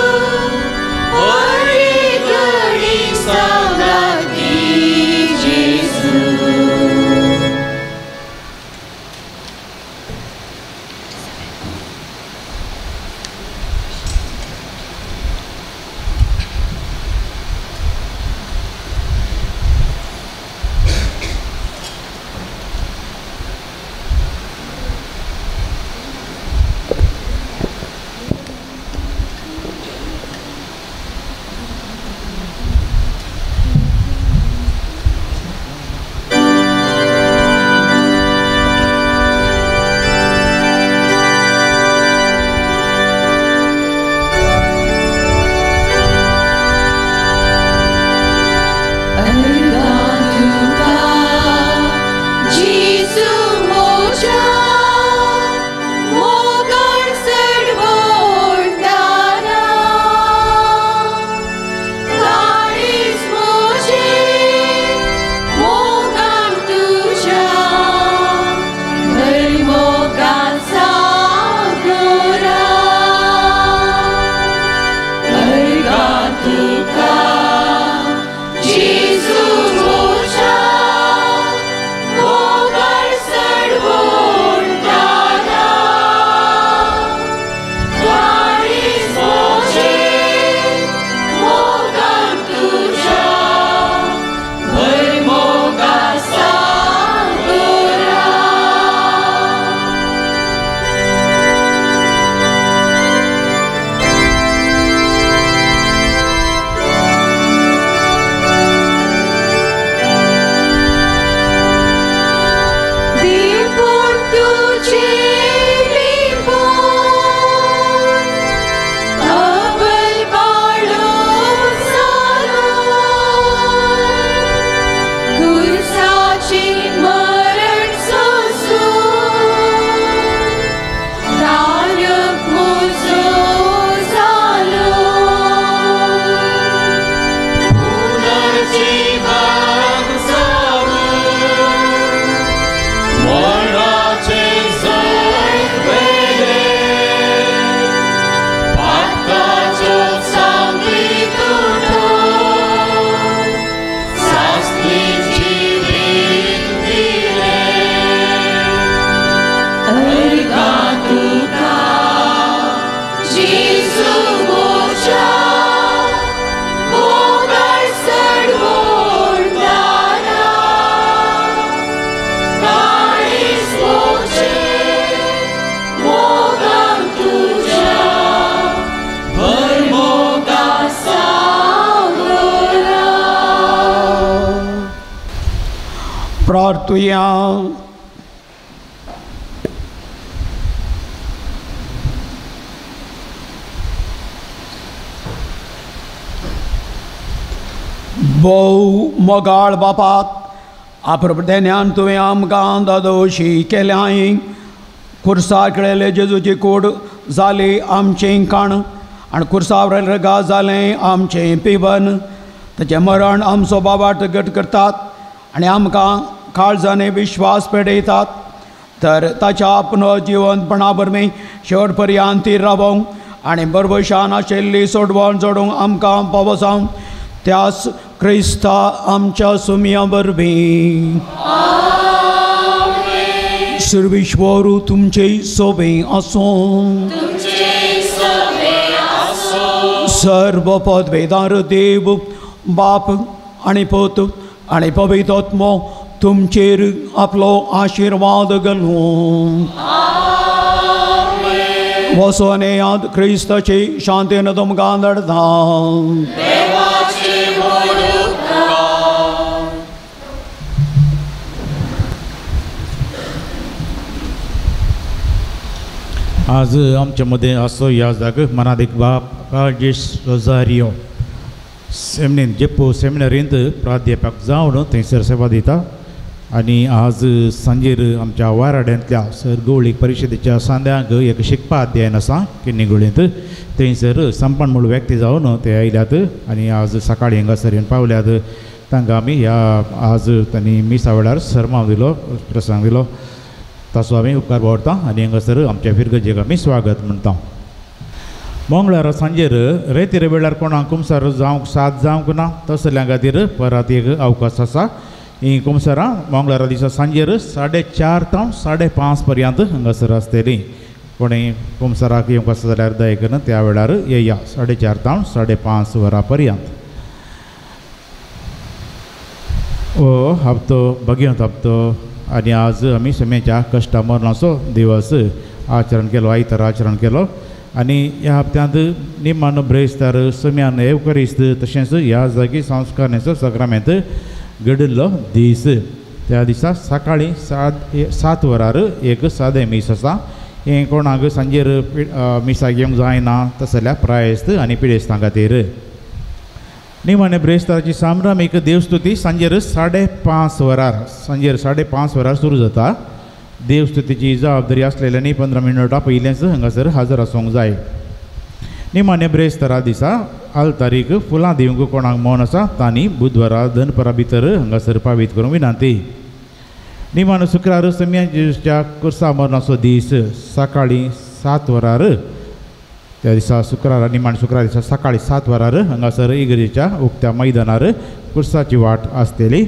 प्रार्थुया. भोव मोगाळ बापात आपरदेन्यान तुवें आमकां दादोशी केल्याय. खुर्सा खेळयले जेजूची कूड जाली आमचें काण आनी खुर्सा रगा जालें आमचें पिवन. ताचें मरण आमचो बाबाट घट करतात आनी आमकां काळजांनी विश्वास पेटयतात. तर ताच्या पुनर्जिवंतपणा वरवीं शेवट पर्यंत ती रावोंक आनी बरवशान आशिल्ली सोडवण जोडूंक आमकां पावो जावं त्यास क्रिस्ता आमच्या सुमया वरवीं. सर्वेश्वर तुमचे सोबे आसूं. सर्व पदवेदार देव बाप आनी पूत आनी पवित्र आत्मो तुमचेर आपलो आशिर्वाद घालूं. वसोन येयात क्रिस्ताची शांतीन तुमकां धाडटा. आज आमच्या मदें आसो ह्या जाग मनादीक बाप राजेश रोजारियो सेमिनेन जेप्पो सेमिनरींत प्राध्यापक जावन थंयसर सेवा दिता आनी आज सांजेर आमच्या वाराड्यांतल्या सर गवळीक परिशदेच्या सांद्यांक एक शिकपा अध्ययन आसा किन्नीगोळींत थंयसर संपन्न म्हूण व्यक्ती जावन ते आयल्यात आनी आज सकाळीं हांगासर येवन पावल्यात. तांकां आमी ह्या आज तांणी मिसा वेळार सरमाव दिलो, प्रसंग दिलो, ताचो आमी उपकार बावडटा आनी हांगासर आमच्या फिरगजेक आमी स्वागत म्हणटा. मंगळारा सांजेर रेतीर वेळार कोणाक कुमसार जावंक साथ जावंक ना तसल्या खातीर परत एक अवकाश आसा. ही कुमसारां मंगळारा दिसा सांजेर 4:30 तावन 5:30 पर्यंत हांगासर आसतली. कोणी कुमसाराक येवंक आसा जाल्यार दया करून त्या वेळार येया 4:30 तावन 5:30 वरां पर्यंत. हो हप्तो भगवंत हप्तो आनी आज आमी समेच्या कश्टा मरणाचो दिवस आचरण केलो, आयतार आचरण केलो आनी ह्या हप्त्यांत निमानो ब्रेस्तार सम्यान एवकरिस्त तशेंच ह्या जागी संस्कारण्याचो सक्रामेंत घडिल्लो दीस. त्या दिसा सकाळीं 7 वरार एक सादें मीस आसा. हें कोणाक सांजेर मिसाक येवंक जायना तसल्या प्रायस्त आनी पिडेस्तां खातीर. निमाणे ब्रेस्ताराची संभ्रमीक देवस्तुती सांजेर 5:30 वरार सांजेर 5:30 वरार सुरू जाता. देवस्तुतीची जबाबदारी आसलेल्यांनी 15 मिनटां पयलेंच हांगासर हाजर आसूंक जाय. निमाणे ब्रेस्तारा दिसा आल्तारीक फुलां दिवंक कोणाक मन आसा तांणी बुधवारा दनपरा भितर हांगासर पावीत करूंक विनंती. निमाणो शुक्रार सम्याच्या कुर्सा मरणाचो दीस सकाळीं 7 वरार त्या दिसा शुक्रारा निमाण शुक्रार दिसा सकाळीं 7 वरार हांगासर इगर्जेच्या उक्त्या मैदानार कुर्साची वाट आसतली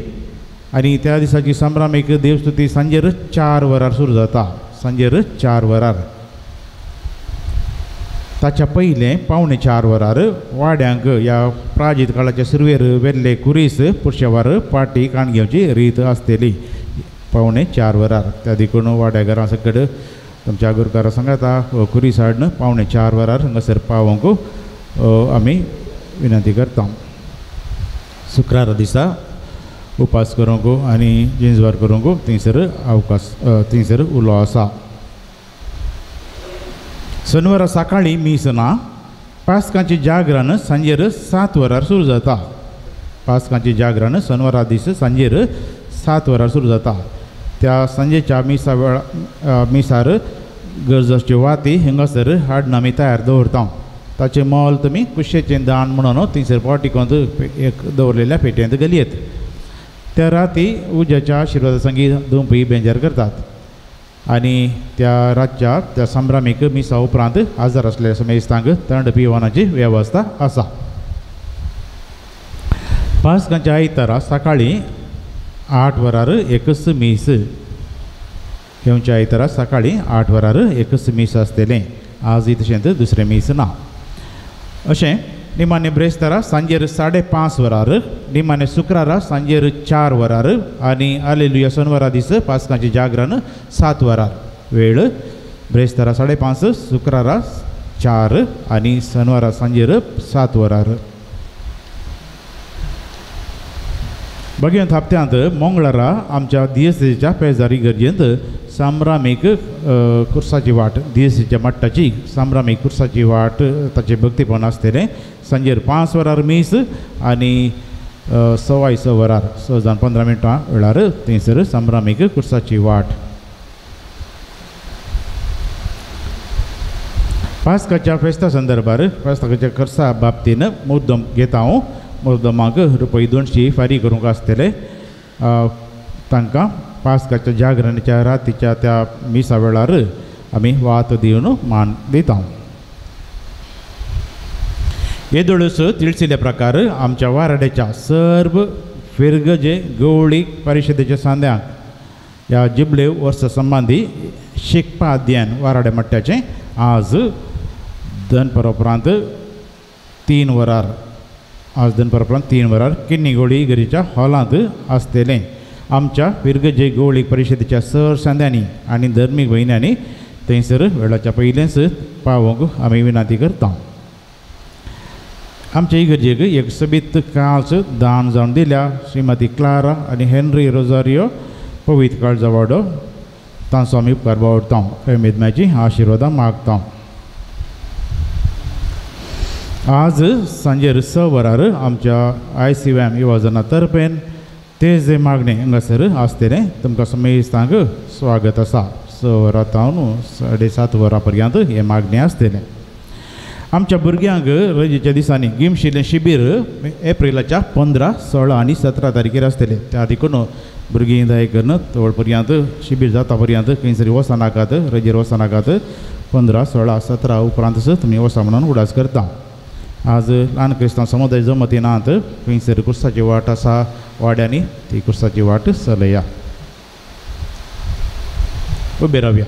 आनी त्या दिसाची संभ्रमीक देवस्तुती सांजेर 4 वरार सुरू जाता. सांजेर 4 वरार ताच्या पयलें 3:45 वरार वाड्यांक ह्या प्राजीत काळाच्या सुरवेर वेल्ले कुरीस पुरशेवार पाटी काण घेवची रीत आसतली 3:45 वरार. त्या देखून वाड्या घरां सकड तुमच्या गुरकारा सांगाता कुरीस हाडून 3:45 वरार हांगासर पावोवंक आमी विनंती करता. शुक्रारा दिसा उपास करूंक आनी जिंजवार करूंक थंयसर अवकाश थंयसर उलो आसा. शनिवारा सकाळीं मीस ना. पास्कांची जागरण सांजेर 7 वरार सुरू जाता. पास्कांची जागरण शनिवारा दीस सांजेर 7 वरार सुरू जाता. त्या सांजेच्या मिसा वेळा मिसार गरजाच्यो वाती हांगासर हाडून आमी तयार दवरता. ताचें मोल तुमी कुशेचें दान म्हणून थंयसर पोटिकोंत एक दवरलेल्या पेटयेंत घालयेत. त्या राती उज्याच्या आशिर्वादा संगी दोंपी बेंजार करतात आनी त्या रातच्या त्या संभ्रमीक मिसा उपरांत हजर आसलेल्या समेस्तांक थंड पिवनाची वेवस्था आसा. पास्कांच्या आयतारा सकाळीं 8 वरार एकच मीस. घेवच्या आयतारा सकाळीं 8 वरार एकच मीस आसतलें. आज तशेंच दुसरें मीस ना. अशें निमाणे ब्रेस्तारा सांजेर 5:30 वरार, निमाणे शुक्रारा सांजेर 4 वरार आनी आलेलुया शनिवारा दीस पास्कांची जागरण 7 वरार. वेळ ब्रेस्तारा 5:30, शुक्रारा 4 आनी शनिवारा सांजेर 7 वरार. बगेंत हप्त्यांत मंगळारा आमच्या दियेसीच्या पेजारी गरजेंत साम्रामीक कुर्साची वाट दियेसीच्या मट्टाची साम्रामीक कुर्साची वाट ताचें भक्तीपण आसतलें. सांजेर 5 वरार मीस आनी 6:15 वरार 6:15 वेळार थंयसर साम्रामीक कुर्साची वाट. पास्काच्या फेस्ता संदर्भार पास्काच्या खर्चा बाबतीन मुद्दम घेता हांव. मुद्दमाक ₹200 फारीक करूंक आसतले. तांकां पास्काच्या जागरणाच्या रातीच्या त्या मिसा वेळार आमी वात दिवन मान दिता. येदोळस तिळसिल्ल्या प्रकार आमच्या वाराड्याच्या सर्व फिरगजे गवळी परिशदेच्या सांद्यांक ह्या जिबले वर्सा संबंदी शिकपा अध्ययन वाराडे मट्ट्याचें आज दनपारा उपरांत 3 वरार आज दनपारा उपरांत 3 वरार किन्नीगोळी इगर्जेच्या हॉलांत आसतलें. आमच्या फिरगजे गवळी परिशदेच्या सर सांद्यांनी आनी धर्मीक भयण्यांनी थंयसर वेळाच्या पयलेंच पावोवंक आमी विनंती करता. आमच्या इगर्जेक एक सोबीत काळच दान जावन दिल्या श्रीमती क्लारा आनी हेनरी रोजारियो पवित्र काळजा वाडो तांचो आमी उपकार बावडता. रेमेदम्याची आशिर्वादां मागता. आज सांजेर 6 वरार आमच्या ICM युवजना तर्फेन तेज मागणें हांगासर आसतलें. तुमकां समेस्तांक स्वागत आसा. 6 वरां तावन 7:30 वरां पर्यंत हें मागणें आसतलें. आमच्या भुरग्यांक रजेच्या दिसांनी गिमशिल्लें शिबीर एप्रिलाच्या 15, 16 आनी 17 तारखेर आसतलें. त्या देखून भुरगीं दया करून तोळ पर्यंत शिबीर जाता पर्यंत खंयसरी वचनाकात, रजेर वचनाकात. 15, 16, 17 उपरांतच तुमी वचा म्हणून उडास करता. आज ल्हान क्रिस्तांव समुदाय जमती नात खंयसर कुर्साची वाट आसा वाड्यांनी ती कुर्साची वाट चलया. उबे रावया.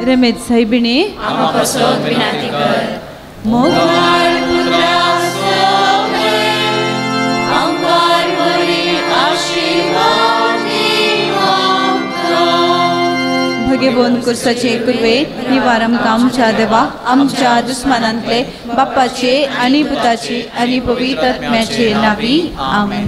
रमेश साहेबिणी भगेवन कुर्साचे कुर्वे निवार आमकां आमच्या देवा आमच्या दुस्मानांतले बाप्पाचे आनी पुताचे आनी पवित्र आत्म्याचे नावी. आमेन.